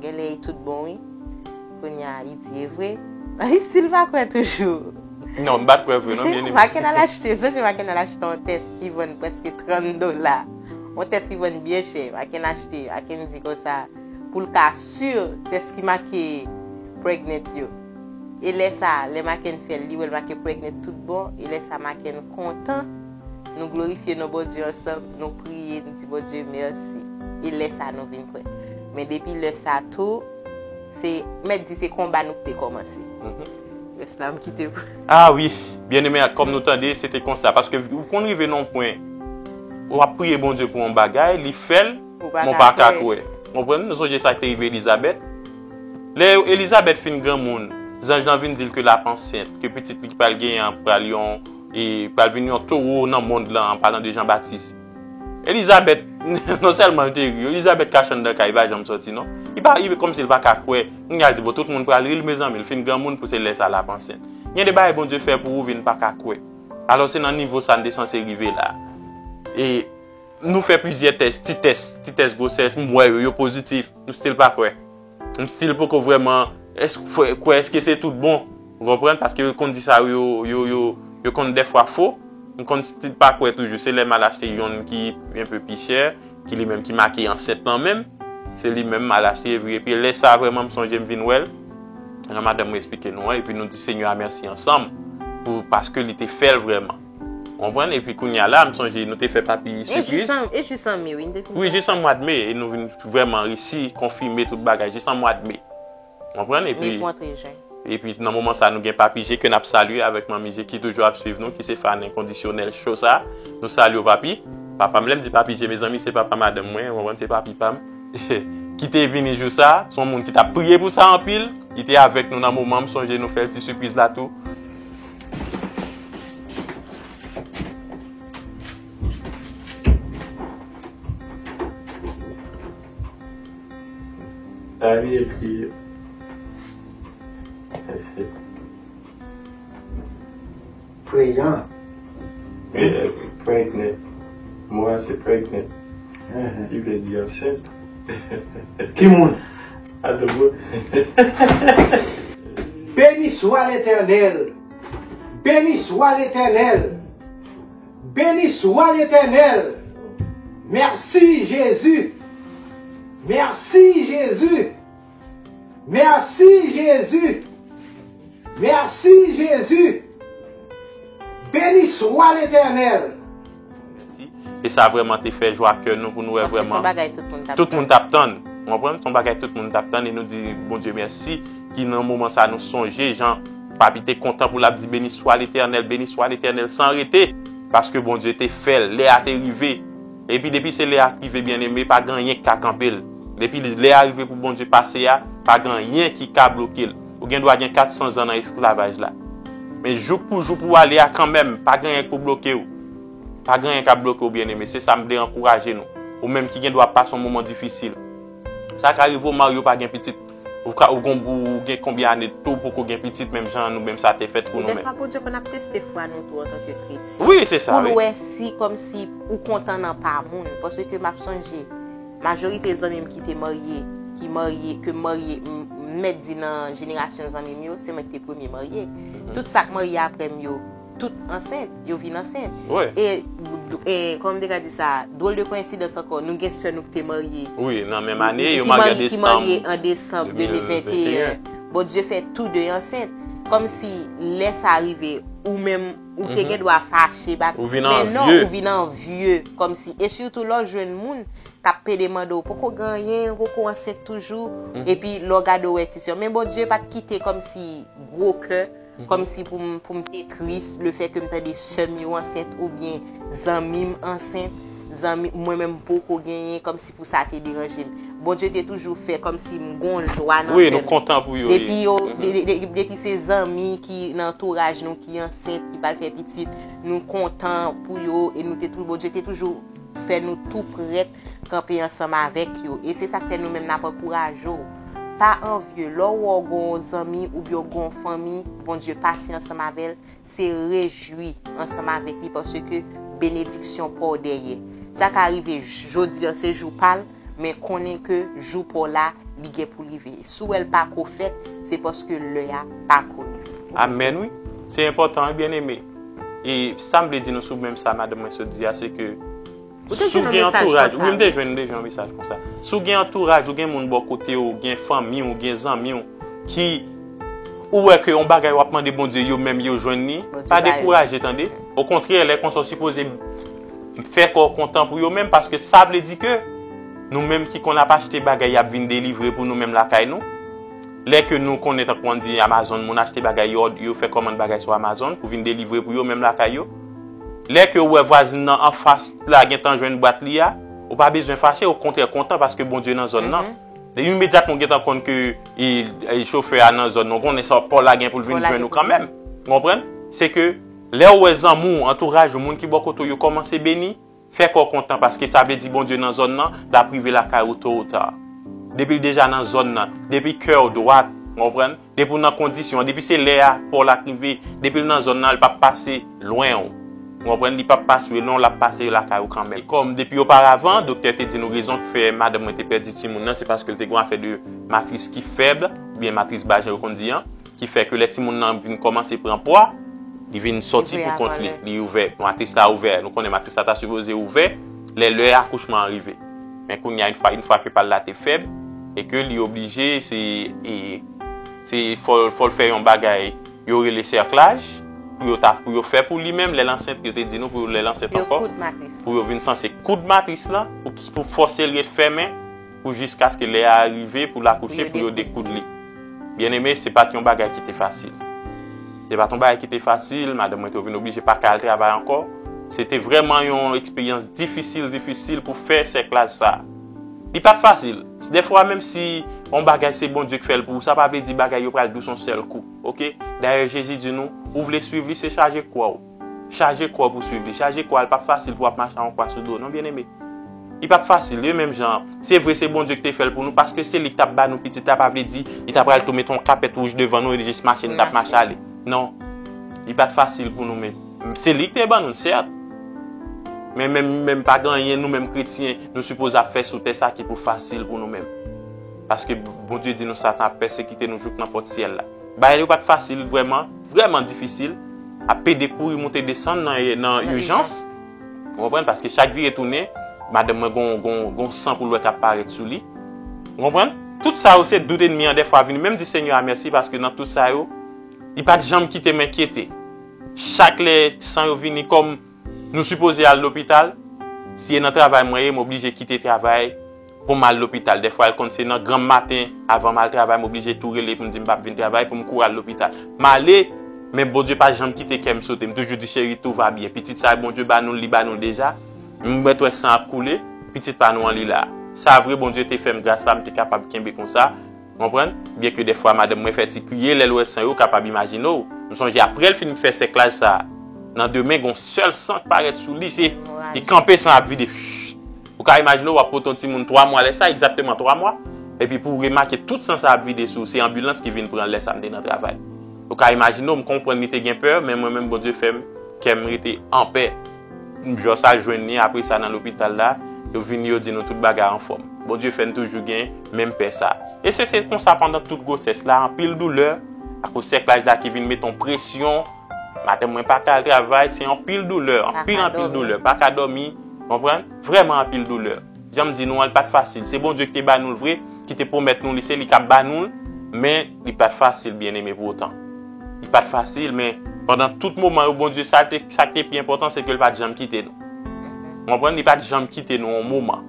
genlè e tout bon, wi." Kounye a, li di, "E vre?" Li still pa kwè toujou. Non, m pa t kwè vre, non, byeneme. Maken al achte, sonje Maken al achte yon tès ki vann prèske trant dola. Yon tès ki vann byen chè. Maken achte, Maken di konsa, pou l ka si, tès ki make pregnant yo. E lè sa, lè Maken fè l, li wè l make pregnant tout bon. E lè sa, Maken kontan. Nou glorifye non Bondye ansanm, nou priye, nou di Bondye mèsi. E lè sa nou vin kwè. Men depi lè sa tou, se, mèt di se konba nou te kòmanse. Mhm. Rès la m kite pou Ah wi, byeneme, kòm nou tande, se te konsa. Paske ou konn rive nan yon pwen, w ap priye Bondye pou yon bagay, li fè l, Ou pa men w ka pa ka kwè. kwè. Konprann? Nou sonje sa k te rive Elizabèt. Lè Elizabèt fin granmoun, zanj lan vin di l ke l ap ansent, ke pitit li ki pral genyen an pral yon, e pral vin yon towo nan mond lan, an palan de Jan Batis. Elizabèt, non sèlman l te ri, Elizabèt kache anndan kay, li pa janm sòti, non. Li pa, li kòmsi l pa ka kwè. Kounye a l di, bon, tout moun pral ri l, mezanmi, l fin granmoun pou se lè sa l ap ansent. Gen de bagay Bondye fè pou ou vin pa ka kwè. Alò, se nan nivo sa n te sanse rive la. E nou fè plizyè tès, ti tès, ti tès gwosès, m wè yo, yo pozitif, m still pa kwè. M still poko vrèman èske, kwè èske se tout bon. Ou konprann? Paske yo konn di sa yo, yo, yo, yo konn dèfwa fo. M konn still pa kwè toujou. Se lè m al achte yonn ki yon pe pi chè, ki li menm ki make ansent lan menm. Se li menm m al achte, epi, epi lè sa vrèman m sonje m vin wè l. Jan madanm mwen eksplike nou an, epi nou di Senyè a mèsi ansanm pou, paske li te fè l vrèman. Konprann? Epi kounye a la, m sonje nou te fè papi E jis sipriz. an, e jis an me, wi, n te fin Wi, fè. jis an mwa de me, e nou vin vrèman resi konfime tout bagay, jis an mwa de me. Konprann? Epi, Me pou antre jen. epi nan moman sa, nou gen papi Je ke n ap salye avèk manmi Je ki toujou ap swiv nou, ki se fan enkondisyonèl cho sa. Nou salye w, papi. Papa m, lè m di papi Je, mezanmi, se papa madanm mwen, ou konprann, se papi pa m. Ki te vini jou sa, se yon moun ki t ap priye pou sa anpil. Li te avèk nou nan moman, m sonje nou fè l ti sipriz la tou. Sa li ekri. Preyan. Eh, pregnant. Mo a se pregnant. Ahan. Li vle di ansent. Ki moun? Adobo. Béni soit l'Éternel. Béni soit l'Éternel. Béni soit l'Éternel. Merci, Jésus. Merci Jésus. Merci Jésus. Merci Jésus. Béni soit l'Éternel. Mèsi. E sa vrèman te fè jwa kè nou pou nou wè vrèman. Tout moun t ap tann. Ou konprann? Se yon bagay tout moun t ap tann e nou di Bondye mèsi ki nan moman sa nou sonje jan papi te kontan pou l ap di beni swa Letènèl, beni swa Letènèl san rete. Paske Bondye te fè l, lè a te rive. Epi depi se lè a k rive, byeneme, pa gen anyen k ka kanpe l. Depi lè a rive pou Bondye pase a, pa gen anyen ki ka bloke l. Ou gen dwa gen kat san zan nan esklavaj la. Men jouk pou jou pou w ale a kanmenm, pa gen anyen k pou bloke w. Pa gen anyen k ap bloke w, byeneme. Se sa m vle ankouraje nou. Ou menm ki gen dwa pase yon moman difisil. Sa ka rive w marye w pa gen pitit. Ou ka ou gon ou gen konbyen ane tou poko gen pitit menm jan nou menm sa te fèt pou nou menm. E dèfwa Bondye konn ap teste fwa nou tou antanke kretyen. Wi, se sa. Pou l wè si kòmsi ou kontan nan pa moun. Paske m ap sonje, majorite zanmi m ki te marye, ki marye, ke m marye, m mèt di nan jenerasyon zanmi m yo, se mwen ki te premye marye. Tout sa k marye apre m yo, tout ansent, yo vin ansent. E, e kòman m te ka di sa, dwòl de koyensidans ankò, nou gen sè nou ki te marye. Wi, nan menm ane, yo marye an desanm. Ki marye an desanm de mil venteyen. Bondye fè tou de ansent. Kòmsi lè sa rive, ou menm, ou te gen dwa fache, bat, men non, ou vin anvye. Kòmsi, e sitou lè w jwenn moun k ap pede mande w, poko gen anyen, poko ansent toujou, epi lè w gade w wè ti sè w. Men Bondye pa t kite kòmsi gwo kè, kòmsi pou m pou m te tris lefètke m tande sè m yo ansent oubyen zanmi m ansent, zanmi mwen menm m poko genyen, kòmsi pou sa te deranje m. Bondye te toujou fè kòmsi m gon jwa nan kè m. Wi, nou kontan pou yo. Depi yo, depi se zanmi ki nan antouraj nou ki ansent, ki pral fè pitit, nou kontan pou yo e nou te tou, Bondye te toujou fè nou tou prèt kanpe ansanm avèk yo. E se sa k fè nou menm n ap ankouraje w. Pa anvye, lè w wè w gen yon zanmi oubyen w gen yon fanmi, Bondye pase ansanm avè l, se rejwi ansanm avèk li paske benediksyon pa w dèyè. Sa ka rive jodi an se jou pa l, men konnen ke jou pa w la, li gen pou l rive. Si w wè l pa ko fèt, se paske lè a pa ko rive. Amèn wi. Se enpòtan wi, byeneme. E sa m vle di nou sou menm sa madanm mwen sot di a, se ke si w gen antouraj, wi, m te jwenn deja yon mesaj konsa. Si w gen antouraj, ou gen moun bò kote w, gen fanmi w, gen zanmi w, ki ou wè ke yon bagay w ap mande Bondye, yo menm yo jwenn li, pa dekouraje tande. Okontrè, lè konsa w sipoze fè kò w kontan pou yo menm, paske sa vle di ke nou menm ki konn ap achte bagay, y ap vin delivre pou nou menm lakay nou. Lè ke nou konnen, tankou an di Amazon, moun achte bagay, yo, yo fè kòmand bagay sou Amazon pou vin delivre pou yo menm lakay yo. Lè ke ou wè vwazin nan anfas la gentan jwenn bwat li a, ou pa bezwen fache, okontrè kontan paske Bondye nan zòn nan. Imedyatman ou gentan konn ke e, e, chofè a nan zòn nan, ou konnen sa pa w la gen pou l vin jwenn ou kanmenm. Ou konprann? Se ke lè ou wè zanmi w, antouraj ou, moun ki bò kote w yo kòmanse beni, fè kò w kontan paske sa vle di Bondye nan zòn nan, l ap rive lakay ou to ou ta. Depi l deja nan zòn nan, depi kè w dwat, ou konprann? Depi w nan kondisyon an, depi se lè a pa w la k rive, depi l nan zòn nan, l p ap pase lwen w. Ou konprann? Li p ap pase lwen w, l ap pase lakay ou kanmenm. Kòm depi oparavan, doktè te di nou rezon k fè madanm mwen te pèdi timoun nan, se paske l te gen yon afè de matris ki fèb, oubyen matris bajen yo konn di an, ki fè ke lè timoun nan vin kòmanse pran pwa, li vin sòti pou kont li, li ouvè, matris la ouvè. Nou konnen matris la ta sipoze ouvè lè lè akouchman an rive. Men kounye a, yon fwa, yon fwa ke pa l la te fèb, e ke li oblije, se, e, se fò, fò l fè yon bagay, yo rele sèklaj, pou yo ta, pou yo fè pou li menm, lè l ansent, yo te di nou, pou lè l ansent ankò, pou yo vin sanse koud matris la, pou, pou fòse l ret fèmen, pou jiskaske lè a rive, pou l akouche, pou yo dekoud li. Byeneme, se pa t yon bagay ki te fasil. Se pa t yon bagay ki te fasil, madanm mwen te vin oblije pa ka al travay ankò. Se te vrèman yon eksperyans difisil, difisil pou fè sèklaj sa a. Li pa t fasil. Dèfwa, menm si yon bagay se Bondye k fè l pou ou, sa pa vle di bagay yo pral dous yon sèl kou. Oke? Dayè, Jezi di nou, ou vle swiv li, se chaje kwa w. Chaje kwa w pou swiv li. Chaje kwa l p ap fasil pou w ap mache a yon kwa sou do w, non, byeneme. Li p ap fasil, wi, menm jan. Se vre, se Bondye ki te fè l pou nou, paske se li ki t ap ba nou pitit la, pa vle di li ta pral tou mete yon kapèt wouj devan nou e li jis mache, nou t ap mache ale. Non. Li pa t fasil pou nou, men se li ki te ban nou l, sèt. Men menm, menm pa gen anyen, nou menm kretyen, nou sipoze ap fè sou tè sa ki pou fasil pou nou menm. Paske Bondye di nou Satan ap pèsekite nou jouk nan pòt syèl la. Bagay yo pa t fasil, vrèman, vrèman difisil. Ap pede kouri moute desann nan, nan ijans. Ou konprann? Paske chak vire tounen, madanm mwen gon, gon, gon san pou l wè k ap parèt sou li. Ou konprann? Tout sa yo se dout ènmi an dèfwa vini. Menm di Senyè a mèsi paske nan tout sa yo, li pa t janm kite m enkyete. Chak lè san yo vini, kòm nou sipoze al lopital, si e nan travay mwen ye, m oblije kite travay pou m al lopital. Dèfwa, l konn se nan granm maten, avan m al travay, m oblije tou rele pou m di m p ap vin travay, pou m kouri al lopital. M ale, men Bondye pa janm kite kè m sote. M toujou di, cheri, tout va bien. Pitit sa, Bondye ba nou l, li ba nou l deja. M mèt wè san ap koule, pitit pa nou an li la. Sa vre, Bondye te fè m gras la, m te kapab kenbe konsa. Konprann? Byenke dèfwa madanm mwen fè ti kriye lè l wè san yo, w kapab imajine w. M sonje aprè l fin fè sèklaj sa a, nan demen, gon sèl san k parèt sou li, se li kanpe, san ap vide. Ou ka imajine w ap pote yon timoun twa mwa lè sa, egzakteman twa mwa, epi pou w remake tout san sa ap vide sou ou, se anbilans ki vin pran l lè sa m te nan travay. Ou ka imajine w, m konprann li te gen pè, men mwen menm Bondye fè m, kè m rete anpè. Jò sa jwenn li, apre sa nan lopital la, yo vini, yo di nou tout bagay anfòm. Bondye fè n toujou gen menm pè sa. E se te konsa pandan tout gwosès la, anpil doulè, akoz sèklaj la ki vin mete yon presyon. Madanm mwen pa ka al travay, se anpil doulè, anpil, anpil doulè, pa ka dòmi, konprann? Vrèman anpil doulè. Jan m di nou an, li pa t fasil. Se Bondye ki te ba nou l vre, ki te pwomèt nou li, se li k ap ba nou l, men li pa t fasil, byeneme, pou otan. Li pa t fasil, men pandan tout moman yo, Bondye, sa te, sa ki te pi enpòtan, se ke l pa t janm kite nou. Ou konprann? Li pa t janm kite nou yon moman.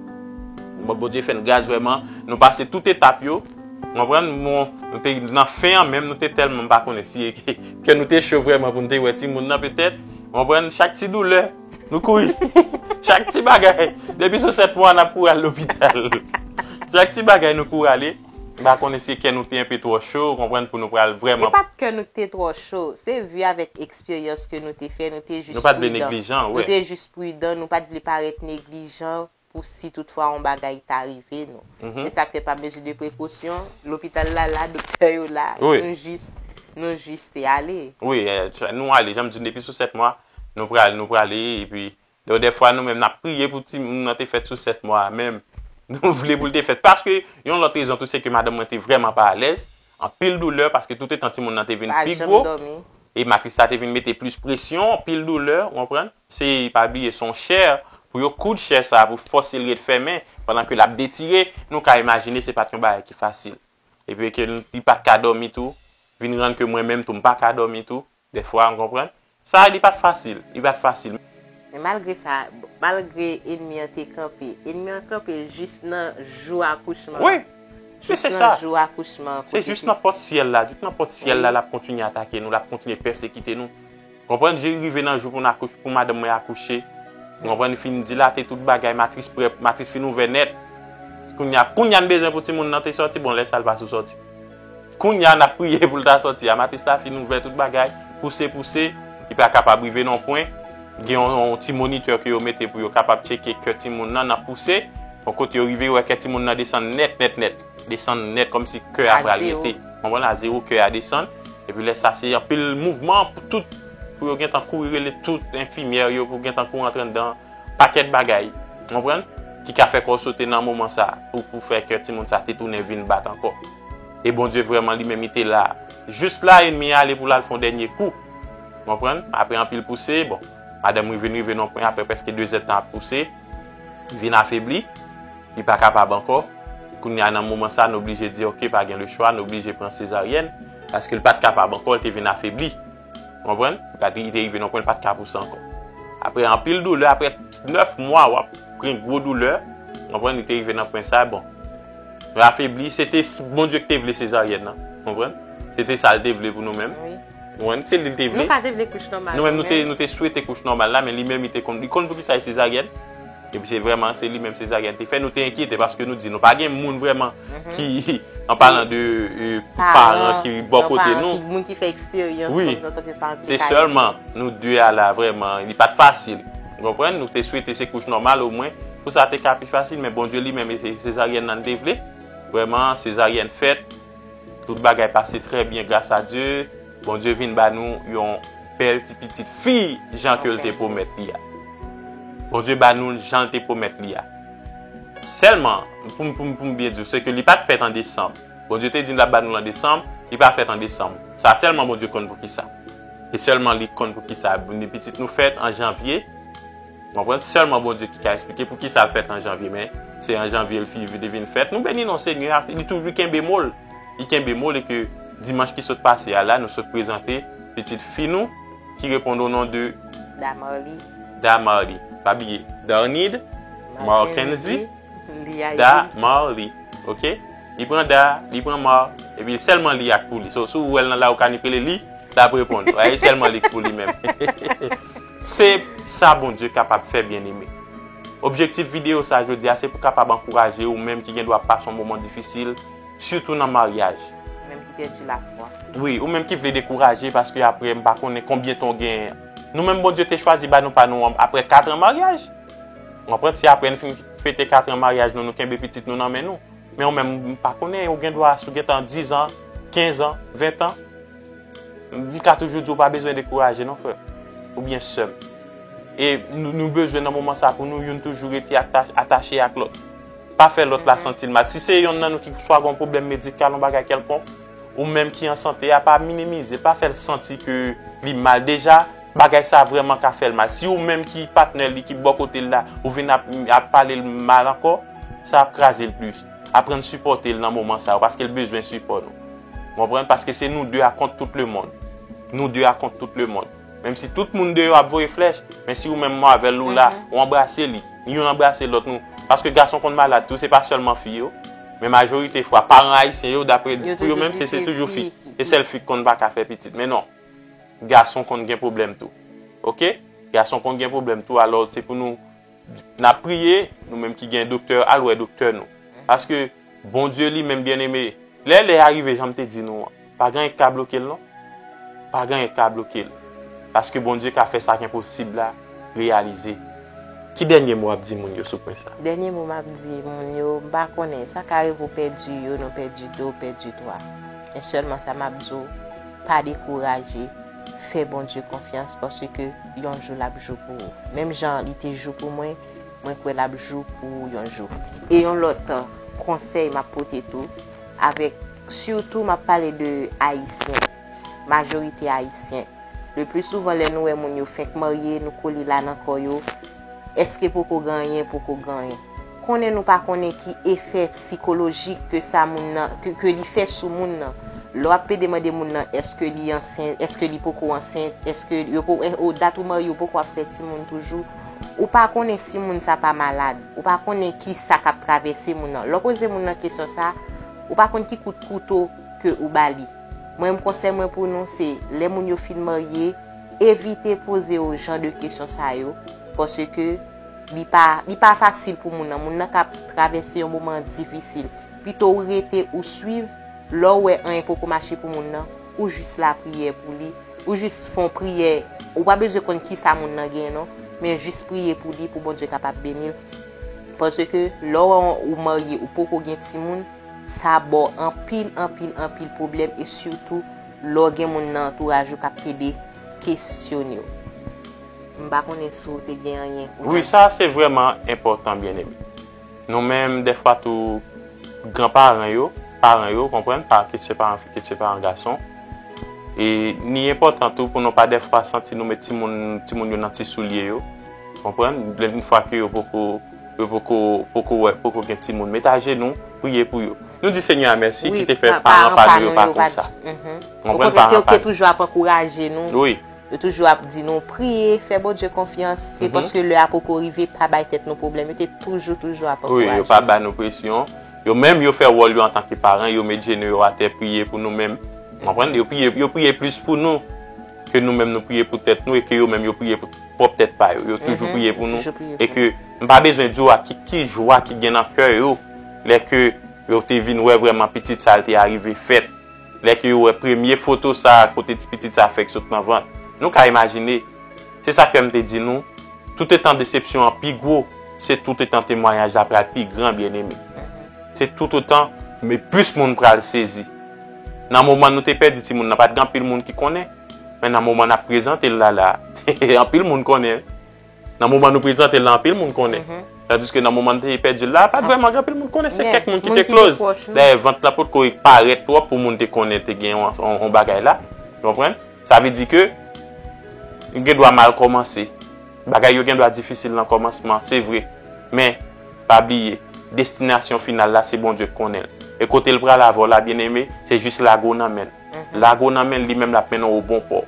Bon, Bondye fè n gras vrèman. Nou pase tout etap yo. Ou konprann? Bon, nou te nan fen an menm, nou te tèlman, m pa konnen si ke, ke nou te cho vrèman pou n te wè timoun nan petèt. Ou konprann? Chak ti doulè, nou kouri. Chak ti bagay. Depi sou sèt mwa, n ap kouri al lopital. Chak ti bagay, nou kouri ale. M pa konnen si kè nou te enpe twò cho, ou konprann, pou nou pral vrèman. E pa t kè nou ki te twò cho, se vi avèk eksperyans ke nou te fè, nou te jis pridan. Nou pa t vle neglijan, wi. Nou te jis pridan, nou pa t vle parèt neglijan pou si toutfwa yon bagay ta rive nou. Se sa k fè pa mezi de prekosyon, lopital la la, doktè yo la, nou jis, nou jis te ale. Wi, eh, nou ale, jan m di, depi sou sèt mwa, nou pral, nou prale, epi Donk, dèfwa, nou menm, n ap priye pou timoun nan te fèt sou sèt mwa a menm. Nou vle pou l te fèt. Paske, yon lòt rezon tou, se ke madanm mwen te vrèman pa alèz. Anpil doulè, paske toutetan timoun nan te vin pi gwo, e matris la te vin mete plis presyon, anpil doulè, ou konprann? Se, pa bliye, se yon chè, pou yo koud chè sa a, pou fòse l ret fèmen, pandan ke l ap detire, nou ka imajine se pa t yon bagay ki fasil. Epi ke li pa t ka dòmi tou, vin rann ke mwen menm tou, m pa ka dòmi tou. Dèfwa, ou konprann? Sa, li pa t fasil. Li pa t fasil. Men malgre sa, malgre ènmi an te kanpe, ènmi an kanpe jis nan jou akouchman an. Wi. Jis nan jou akouchman an. Se jis nan pòt syèl la, jis nan pòt syèl la, l ap kontinye atake nou, l ap kontinye pèsekite nou. Konprann? Jis rive nan jou pou n akouche, pou madanm mwen akouche. Konprann? Fin dilate tout bagay, matris prè, matris fin ouvè nèt. Kounye a, kounye a n bezwen pou timoun nan te sòti, bon, lè sa l pa sou sòti. Kounye a, n ap priye pou l ta sòti a. Matris la fin ouvè tout bagay, pouse, pouse, li pa kapab rive nan pwen. Gen yon, yon ti monitè ke yo mete pou yo kapab tcheke kè timoun nan, nan pouse. Bon, kote yo rive, yo wè kè timoun nan desann nèt, nèt, nèt. Desann nèt, kòmsi kè a pral rete. Konprann? A zewo, kè a desann. Epi lè sa, se anpil mouvman pou tout, pou yo gentan kouri rele tout enfimyè yo, pou gentan kouri antre anndan. Pakèt bagay, konprann, ki ka fè kò w sote nan moman sa, pou, pou fè kè timoun sa te tounen vin bat ankò. E Bondye vrèman li menm li te la. Jis la, ènmi an ale pou l al fè yon dènye kou. Konprann? Apre anpil pouse, bon, madanm mwen vin rive nan pwen apre prèske de zèdtan ap pouse, li vin afebli, li pa kapab ankò. Kounye a, nan moman sa, nou oblije di, oke, pa gen lechwa, nou oblije pran sezaryèn, paske l pa t kapab ankò, l te vin afebli. Konprann? Li pa t, li te rive nan pwen, li pa t ka pouse ankò. Apre anpil doulè, apre nèf mwa, w ap pran gwo doulè. Konprann? Li te rive nan pwen sa, bon. Nou afebli, se te s-, Bondye ki te vle sezaryèn nan. Konprann? Se te sa l te vle pou nou menm. Wi. Konprann? Se li l te vle. Nou pa te vle kouch nòmal. Nou menm, nou te, nou te swete kouch nòmal la, men li menm, li te konn, li konn poukisa e sezaryèn. Epi se vrèman, se li menm sezaryèn te fè. Nou te enkyete paske nou di nou pa gen moun vrèman ki, an palan de, e, paran ki bò kote nou. Moun ki fè eksperyans kòmsi antanke paran ki te ka ede. Wi. Se sèlman nou de a la vrèman, li pa t fasil. Ou konprann? Nou te swete se kouch nòmal omwen, pou sa te ka pi fasil, men Bondye li menm, e se sezaryèn nan li te vle. Vrèman, sezaryèn fèt. Tout bagay pase trè byen, gras a Dye. Bondye vin ba nou yon bèl ti pitit fi, jan ke l te pwomèt li a. Bondye ba nou l jan l te pwomèt li a. Sèlman, pou m, pou m, pou m byen di w, se ke li pa t fèt an desanm. Bondye te di l ap ba nou l an desanm, li pa fèt an desanm. Sa sèlman Bondye konn poukisa. E sèlman li konn poukisa. Pitit nou fèt an janvye, Konprann? Sèlman Bondye ki ka eksplike poukisa l fèt an janvye, men se an janvye l fi li vin fèt. Nou beni non Senyè a, li toujou kenbe mo l. Li kenbe mo l e ke dimanch ki sot pase a la, nou sot prezante pitit fi nou ki reponn o non de Damarly. Damarly. Pa bliye, Darnid Markenzie Lia Damarly. Ok? Li pran Da, li pran Mar, epi sèlman Li ak pou li. So, si w wè l nan la, ou ka ni rele Li, l ap reponn. Wè, e sèlman Li k pou li menm. Se sa Bondye kapab fè, byeneme. Objektif videyo sa jodi a, se pou kapab ankouraje ou menm ki gen dwa pase yon moman difisil, sitou nan maryaj. Menm ki pèdi lafwa. Wi, ou menm ki vle dekouraje, paske apre, m pa konnen konbyen tan w genyen. Nou menm, Bondye te chwazi ba nou pa nou an, apre kat an maryaj. Ou konprann? Se apre n fin fete kat an maryaj nou, nou kenbe pitit nou nan men nou. Men ou menm, m pa konnen, ou gen dwa, si w gentan diz an, kenz an, ven an, m ka toujou di w pa bezwen dekouraje non, frè m, oubyen sè m. E nou, nou bezwen nan moman sa pou nou youn toujou rete ata-, atache ak lòt. Pa fè lòt la santi l mal. Si se yonn nan nou ki swa gen yon pwoblèm medikal, yon bagay kèlkonk, ou menm ki an sante a, pa minimize, pa fè l santi ke li mal. Deja, bagay sa vrèman ka fè l mal. Si ou menm ki patnè li, ki bò kote l la, ou vin ap, ap pale l mal ankò, sa ap kraze l plis. Aprann sipòte l nan moman sa yo, paske l bezwen sipò nou. Konprann? Paske se nou de a kont tout lemonn. Nou de a kont tout lemonn. Menm si tout moun deyò ap voye flèch, men si ou menm Marvel ou la, ou anbrase li, youn anbrase lòt nou. Paske gason konn malad tou, se pa sèlman fi yo. Men majorite fwa, paran ayisyen yo, dapre pou yo menm, se, se toujou fi. Se sèl fi ki konn pa ka fè pitit. Men non. Gason konn gen pwoblèm tou. Ok? Gason konn gen pwoblèm tou, alò se pou nou, n ap priye, nou menm ki gen doktè, al wè doktè nou. Paske Bondye li menm, byeneme, lè lè a rive, jan m te di nou an, pa gen anyen k ka bloke l non. Pa gen anyen k ka bloke l. Paske Bondye ka fè sa k enposib la reyalize. Ki dènye mo w ap di moun yo sou pwen sa? Dènye mo m ap di moun yo, m pa konnen, sa ka rive w pèdi yo, nou pèdi de, w pèdi twa. Men sèlman sa m ap di w, pa dekouraje, fè Bondye konfyans, paske yon jou l ap jou pou ou. Menm jan li te jou pou mwen, mwen kwè l ap jou pou ou yon jou. E yon lòt konsèy m ap pote tou, avèk, sitou m ap pale de Ayisyen, majorite Ayisyen. Le pli souvan, lè nou wè moun yo fenk marye, nou kole la nan kò yo, èske poko gen anyen, poko gen anyen. Konnen nou pa konnen ki efè sikolojik ke sa moun nan, ke, ke li fè sou moun nan. Lè w ap plede mande moun nan, èske li ansent, èske li poko ansent, èske yo po-, e, o dat ou marye, ou poko ap fè timoun toujou, ou pa konnen si moun sa pa malad, ou pa konnen ki sa k ap travèse moun nan. Lè w poze moun nan kesyon sa, ou pa konn ki kout kouto ke ou ba li. Mwen, m konsèy mwen pou nou, se lè moun yo fin marye, evite poze yo jan de kesyon sa yo, paske li pa, li pa fasil pou moun nan. Moun nan ka travèse yon moman difisil. Pito ou rete, ou swiv, lè w wè anyen poko mache pou moun nan, ou jis lapriyè pou li, ou jis fè yon priyè. Ou pa bezwen konn kisa moun nan genyen non, men jis priye pou li, pou Bondye kapab beni l. Paske lè w wè ou marye, ou poko gen timoun, sa ba w anpil, anpil, anpil pwoblèm, e sitou lè w gen moun nan antouraj ou k ap plede kesyone w. M pa konnen si w te gen anyen pou... Wi, sa se vrèman enpòtan, byeneme. Nou menm, dèfwa tou, granparan yo, paran yo, konprann, pa, ke se paran fi, ke se paran gason. E li enpòtan tou pou nou pa dèfwa santi nou met timoun, timoun yo nan ti soulye yo. Konprann? Lè, yon fwa ke yo poko, yo poko, poko wè, poko gen timoun. Met ajenou, priye pou yo. Nou di Senyè a mèsi ki te fè paran pa nou yo pa konsa. Konprann? Paran pa nou. Okontrè, se yo ki toujou ap ankouraje nou. Wi. Yo toujou ap di nou, priye, fè Bondye konfyans. Se paske lè a poko rive, pa bay tèt nou pwoblèm. Yo te toujou, toujou ap ankouraje nou. Wi, yo pa ba nou presyon. Yo menm, yo fè wòl yo antanke paran, yo met jenou yo atè, priye pou nou menm. Konprann? Yo priye, yo priye plis pou nou ke nou menm nou priye pou tèt nou, e ke yo menm yo priye pou pwòp tèt pa yo. Yo toujou priye pou nou. Toujou priye pou nou. E ke m pa bezwen di w a ki, ki jwa ki gen nan kè yo lè ke yo te vin wè vrèman pitit sa a te arive fèt. Lè ke yo wè premye foto sa a kote ti pitit sa a fèk sot nan vant. Nou ka imajine. Se sa kè m te di nou, toutotan desepsyon an pi gwo, se toutotan temwayaj la pral pi gran, byeneme. Se toutotan, men plis moun pral sezi. Nan moman nou te pèdi timoun nan, pa t gen anpil moun ki konnen. Men nan moman n ap prezante l la, la, anpil moun konnen. Nan moman nou prezante l la, anpil moun konnen. Tandiske nan moman nou te pèdi l la, pa t vrèman gen anpil moun konnen. Se kèk moun ki te close. Dayè, vant la potko parèt twòp pou moun te konnen te gen yon, yon, yon bagay la. Ou konprann? Sa vle di ke, gen dwa mal kòmanse. Bagay yo gen dwa difisil nan kòmansman, se vre. Men, pa bliye, destinasyon final la, se Bondye k konnen l. E kote l pral avè w la, byeneme, se jis lage w nan men l. Lage w nan men l, li menm l ap mennen w o bon pò.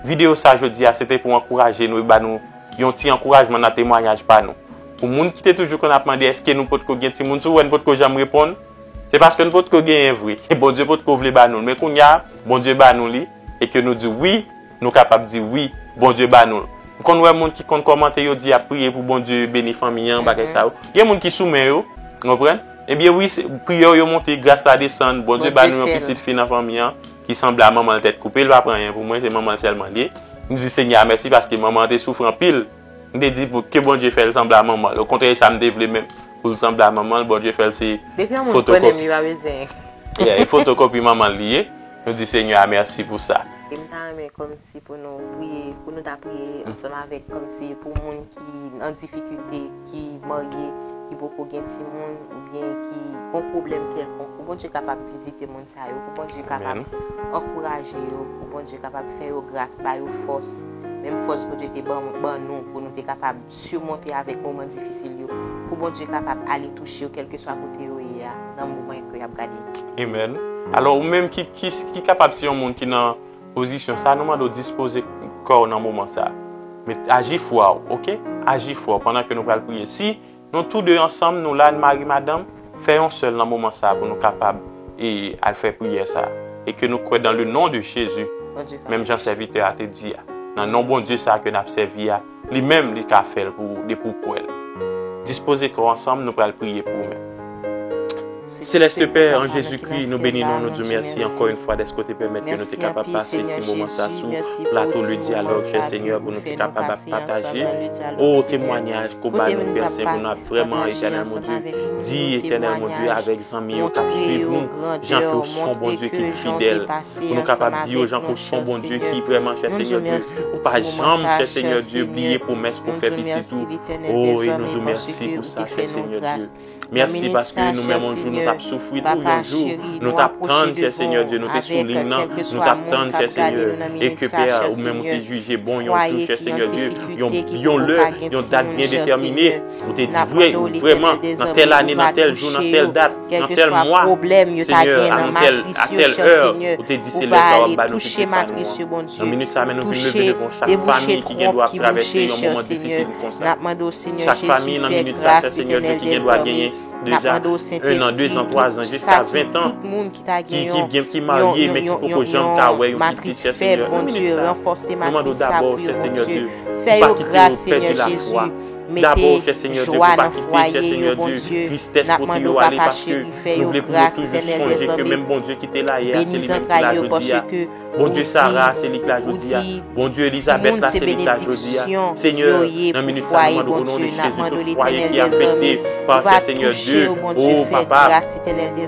Videyo sa jodi a, se te pou ankouraje nou e ba nou yon ti ankourajman nan temwayaj pa nou. Pou moun ki te toujou konn ap mande èske nou potko gen timoun, si w wè n potko janm reponn, se paske n potko genyen vre. Bondye potko vle ba nou l. Men kounye a, Bondye ba nou li, e ke nou di wi, nou kapab di wi, Bondye ba nou l. M konn wè moun ki konn kòmante, yo di y ap priye pou Bondye beni fanmi an, bagay sa yo. Gen moun ki sou men yo, w konprann? Ebyen wi, se- priyè w yo monte, gras la desann, Bondye ba nou yon pitit fi nan fanmi an, ki sanble a manman l tèt koupe, l pa pran anyen pou mwen, se manman l sèlman l ye. M di Senyè a mèsi paske manman an te soufri anpil. M te di pou ke Bondye fè l sanble a manman l. Okontrè, e sa m te vle menm, pou l sanble a manman l, Bondye fè l se fotokopi. Depi yon moun konnen m, li pa bezwen. Yeah, e fotokopi manman l li ye. Nou di Senyè a mèsi pou sa. E m ta renmen kòmsi pou nou priye, pou nou ta priye ansanm avèk kòmsi pou moun ki an difikilte, ki marye, ki poko gen timoun, oubyen ki gon pwoblèm kèlkonk. Pou Bondye kapab vizite moun sa yo, pou Bondye kapab ankouraje yo, pou Bondye kapab fè yo gras, ba yo fòs. Menm fòs Bondye te ban, ban nou, pou nou te kapab simonte avèk moman difisil yo, pou Bondye kapab ale touche yo, kèlkeswa kote yo ye a, nan moman ke y ap gade. Amen. Alò, ou menm ki, ki, ki kapab se yon moun ki nan pozisyon sa, nou mande w dispoze kò w nan moman sa. Men aji fwa w, oke? Aji fwa w pandan ke nou pral priye. Si nou tou de ansanm, nou la, n mari madanm, fè yon sèl nan moman sa pou nou kapab e al fè priyè sa. E ke nou kwè dans le nom de Jésus, menm jan sèvitè a te di a, nan non Bondye sa ke n ap sèvi a, li menm li ka fè l pou ou depi w kwè l. Dispoze kò w ansanm, nou pral priye pou ou menm. Seleste Pè, an Jezikri, nou beni non, nou di w mèsi ankò yon fwa dèske w te pèmèt ke nou te kapab pase ti moman sa sou plato Le Dialogue, chè Senyè, pou nou te kapab ap pataje, o, temwayaj ke w ba nou, Pè Sen, pou n ap vrèman, Etènèl Bondye, di, Etènèl Bondye, avèk zanmi yo k ap swiv nou, jan ke w se yon Bondye ki fidèl, pou nou kapab di yo jan ke w se yon Bondye ki vrèman, chè Senyè Dye, ou pa janm, chè Senyè Dye, bliye pwomès ke w fè pitit ou. O, e nou di w mèsi pou sa, chè Senyè Dye. Mèsi paske nou menm yon jou nou t ap soufri tou, yon jou nou t ap tann, chè Senyè Dye, nou te sou liy nan, nou t ap tann, chè Senyè, e ke Pè, ou menm ou te jije bon yon jou, chè Senyè Dye, yon, yon lè, yon dat byen detèmine. Ou te di vre, vrèman, nan tèl ane, nan tèl jou, nan tèl dat, nan tèl mwa, Senyè, a nan tèl, a tèl è, ou te di se lè sa w ap ba nou pitit pa nou an. Nan minit sa, men nou vin leve devan w, chak fanmi ki gen dwa ap travèse yon moman difisil konsa. Chak fanmi nan minit sa, chè Senyè Dye, ki gen dwa genyen deja en an, de zan, twa zan, jiska ven an, ki, ki gen, ki marye, men ki poko janm ka wè yon pitit, chè Senyè. Nan minit sa, nou mande w dabò, chè Senyè Dye, pou pa kite yo pèdi lafwa. Dabò, chè Senyè Dye, pou pa kite, chè Senyè Dye, tristès pote yo ale, paske nou vle pou yo toujou sonje ke menm Bondye ki te la yè a, se li menm ki la jodi a. Bondye Sara, se li k la jodi a. Bondye Elizabèt la, se li k la jodi a. Senyè, nan minit sa, nou mande w, o non de Jezi, tout fwaye ki afekte pa, chè Senyè Dye, o Papa,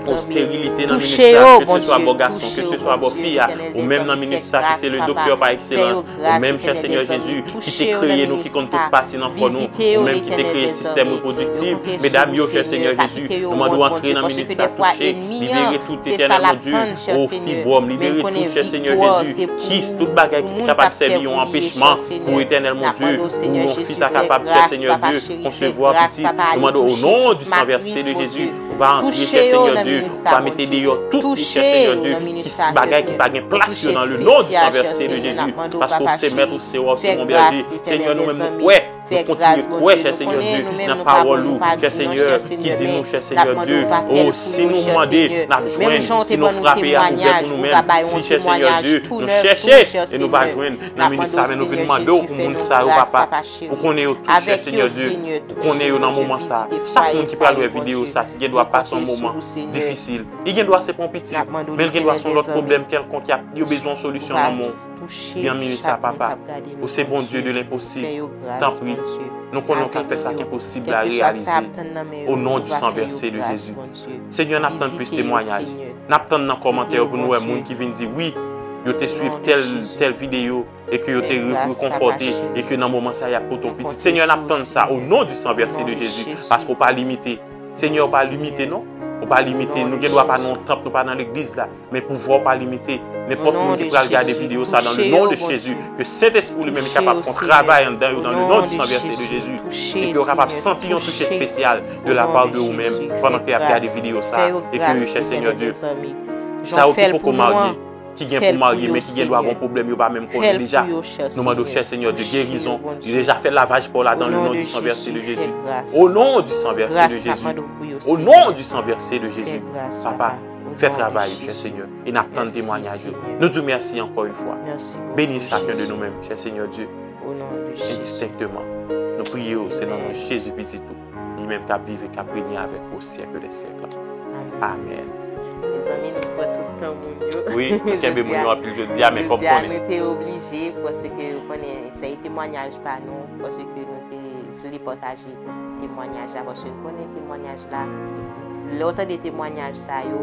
pou sterilite nan minit sa, ke se swa bò gason, ke se swa bò fi a, ou menm nan minit sa ki se le doktè pa ekselans, ou menm, chè Senyè Jezi, ki te kreye nou, ki konn tout pati nan kò nou, ou menm ki te kreye sistèm repwodiktif, medam yo, chè Senyè Jezi, nou mande w antre nan minit sa, touche, libere tout, Etènèl Bondye, o fibwòm, libere tout, chè Senyè Jezi, kis, tout bagay ki te kapab sèvi yon anpechman pou, Etènèl Bondye, pou yon fi ta kapab, chè Senyè Dye, konsevwa pitit, nou mande w, o non du sang versé de Jésus, ou va antre, chè Senyè Dye, ou va mete deyò tout, chè Senyè Dye, ki bagay ki pa gen plas yo nan le non du sang versé de Jésus, paske w se mèt, ou se wa, ou se bon bèje. Senyè, nou menm nou kwè, nou kontinye kwè, chè Senyè Dye, nan pawòl ou, chè Senyè, ki di nou, chè Senyè Dye, o, si nou mande, n ap jwenn, si nou frape, y ap ouvè pou nou menm, si, chè Senyè Dye, nou chèche e nou pa jwenn, nan minit sa, men nou vin mande w pou moun sa yo, papa, ou konnen yo tout, chè Senyè Dye, ou konnen yo nan moman sa. Chak moun ki pral wè videyo sa, ki gen dwa pase yon moman difisil, li gen dwa se pa yon pitit, men l gen dwa se yon lòt pwoblèm kèlkonk, y ap, yo bezwen yon solisyon nan men w. Byen minit sa, papa. Ou se Bondye de lenposib. Tanpri, nou konnen w ka fè sa k enposib la reyalize. O non du sang versé de Jésus. Senyè, n ap tann plis temwayaj. N ap tann nan kòmantè yo pou nou wè moun ki vin di wi, yo te swiv tèl, tèl videyo e ke yo te re-, rekonfòte e ke nan moman sa y ap pote yon pitit. Senyè, n ap tann sa o non du sang versé de Jésus, paske w pa limite. Senyè, w pa limite non. Ou pa limite, nou gen dwa pa nan yon tanp, nou pa nan legliz la, men pouvwa w pa limite. Nenpòt moun ki pral gade videyo sa, dans le nom de Jésus, ke Sentespri ou li menm li kapab fè yon travay anndan yo, dans le nom du sang versé de Jésus, e ke yo kapab santi yon touche espesyal de la part de ou menm pandan ke y ap gade videyo sa, e ke, chè Senyè Dye, sa yo ki poko marye, ki gen pou marye, men ki gen dwa gen pwoblèm, yo pa menm konnen deja. Nou mande w, chè Senyè Dye, gerizon. Li deja fè lavaj pa w la dans le nom du sang versé de Jésus. Au nom du sang versé de Jésus. Au nom du sang versé de Jésus. Papa, fè travay ou, chè Senyè. E n ap tann temwanyaj yo. Nou di w mèsi ankò yon fwa. Beni chacun de nous menm, chè Senyè Dye. Indistinkteman. Nou priye w, se nan non Jezi Pitit ou. Li menm k ap viv e k ap renye avèk ou au siècle des siècles. Amen. Mezanmi, nou pran tout tan moun yo. Wi, nou kenbe moun yo anpil jodi a, men kòm konnen. Jodi a, nou te oblije, paske ou konnen, se temwanyaj pa nou, paske nou te vle pataje temwanyaj la, paske nou konnen temwanyaj la, lè w tande temwanyaj sa yo,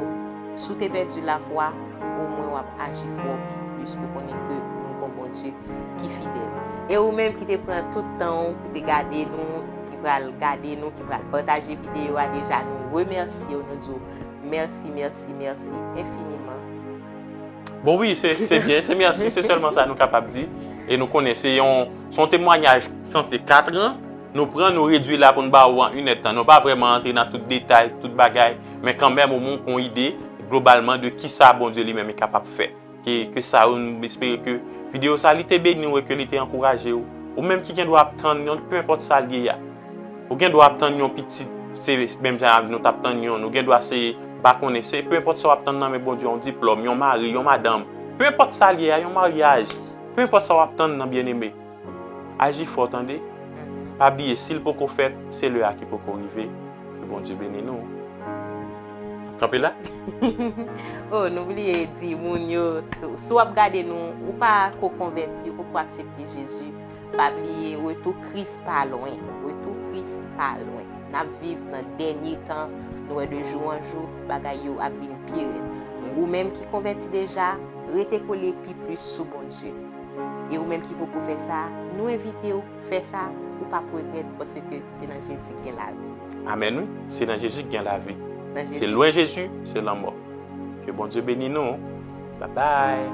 si w te pèdi lafwa, omwen w ap aji fò pi plis, ou konnen ke nou gon Bondye ki fidèl. E ou menm ki te pran tout tan w pou te gade nou, ki pral gade nou, ki pral pataje videyo a deja, nou remèsye w, nou di w mèsi, mèsi, mèsi enfiniman. Bon, wi, se, se byen, se mèsi, se sèlman sa nou kapab di. E nou konnen se yon, se yon temwanyaj sanse kat an. Nou pran, nou redui la pou n ba ou an inèdtan. Nou pa vrèman antre nan tout detay, tout bagay, men kanmenm ou moun kon ide globalman de kisa Bondye li menm li kapab fè. Ke, ke sa yo, nou espere ke videyo sa li te beni w e ke li te ankouraje w. Ou menm ki gen dwa ap tann yon, pe enpòt sa l ye a. Ou gen dwa ap tann yon pitit, se menm jan nou t ap tann yon, nou gen dwa se, pa konnen, se pe enpòt sa w ap tann nan men Bondye, yon diplòm, yon mari, yon madanm. Pe enpòt sa l ye a, yon maryaj. Pe enpòt sa w ap tann nan, byeneme. Aji fò, tande. Pa bliye, si l poko fèt, se lè a ki poko rive. Ke Bondye beni nou. Kanpe la. Oh, nou bliye di moun yo, si, si w ap gade nou, ou pa ko konvèti, ou poko aksepte Jezi, pa bliye, retou Kris pa lwen. Retou Kris pa lwen. N ap viv nan dènye tan, nou wè de jou an jou, bagay yo ap vin pi rèd. Ou menm ki konvèti deja, rete kole pi plis sou Bondye. E ou menm ki poko fè sa, nou envite w fè sa, ou p ap regrèt, paske se nan Jezi k gen lavi. Amèn, wi. Se nan Jezi k gen lavi. Se lwen Jezi, se lanmò. Ke Bondye beni nou. Babay.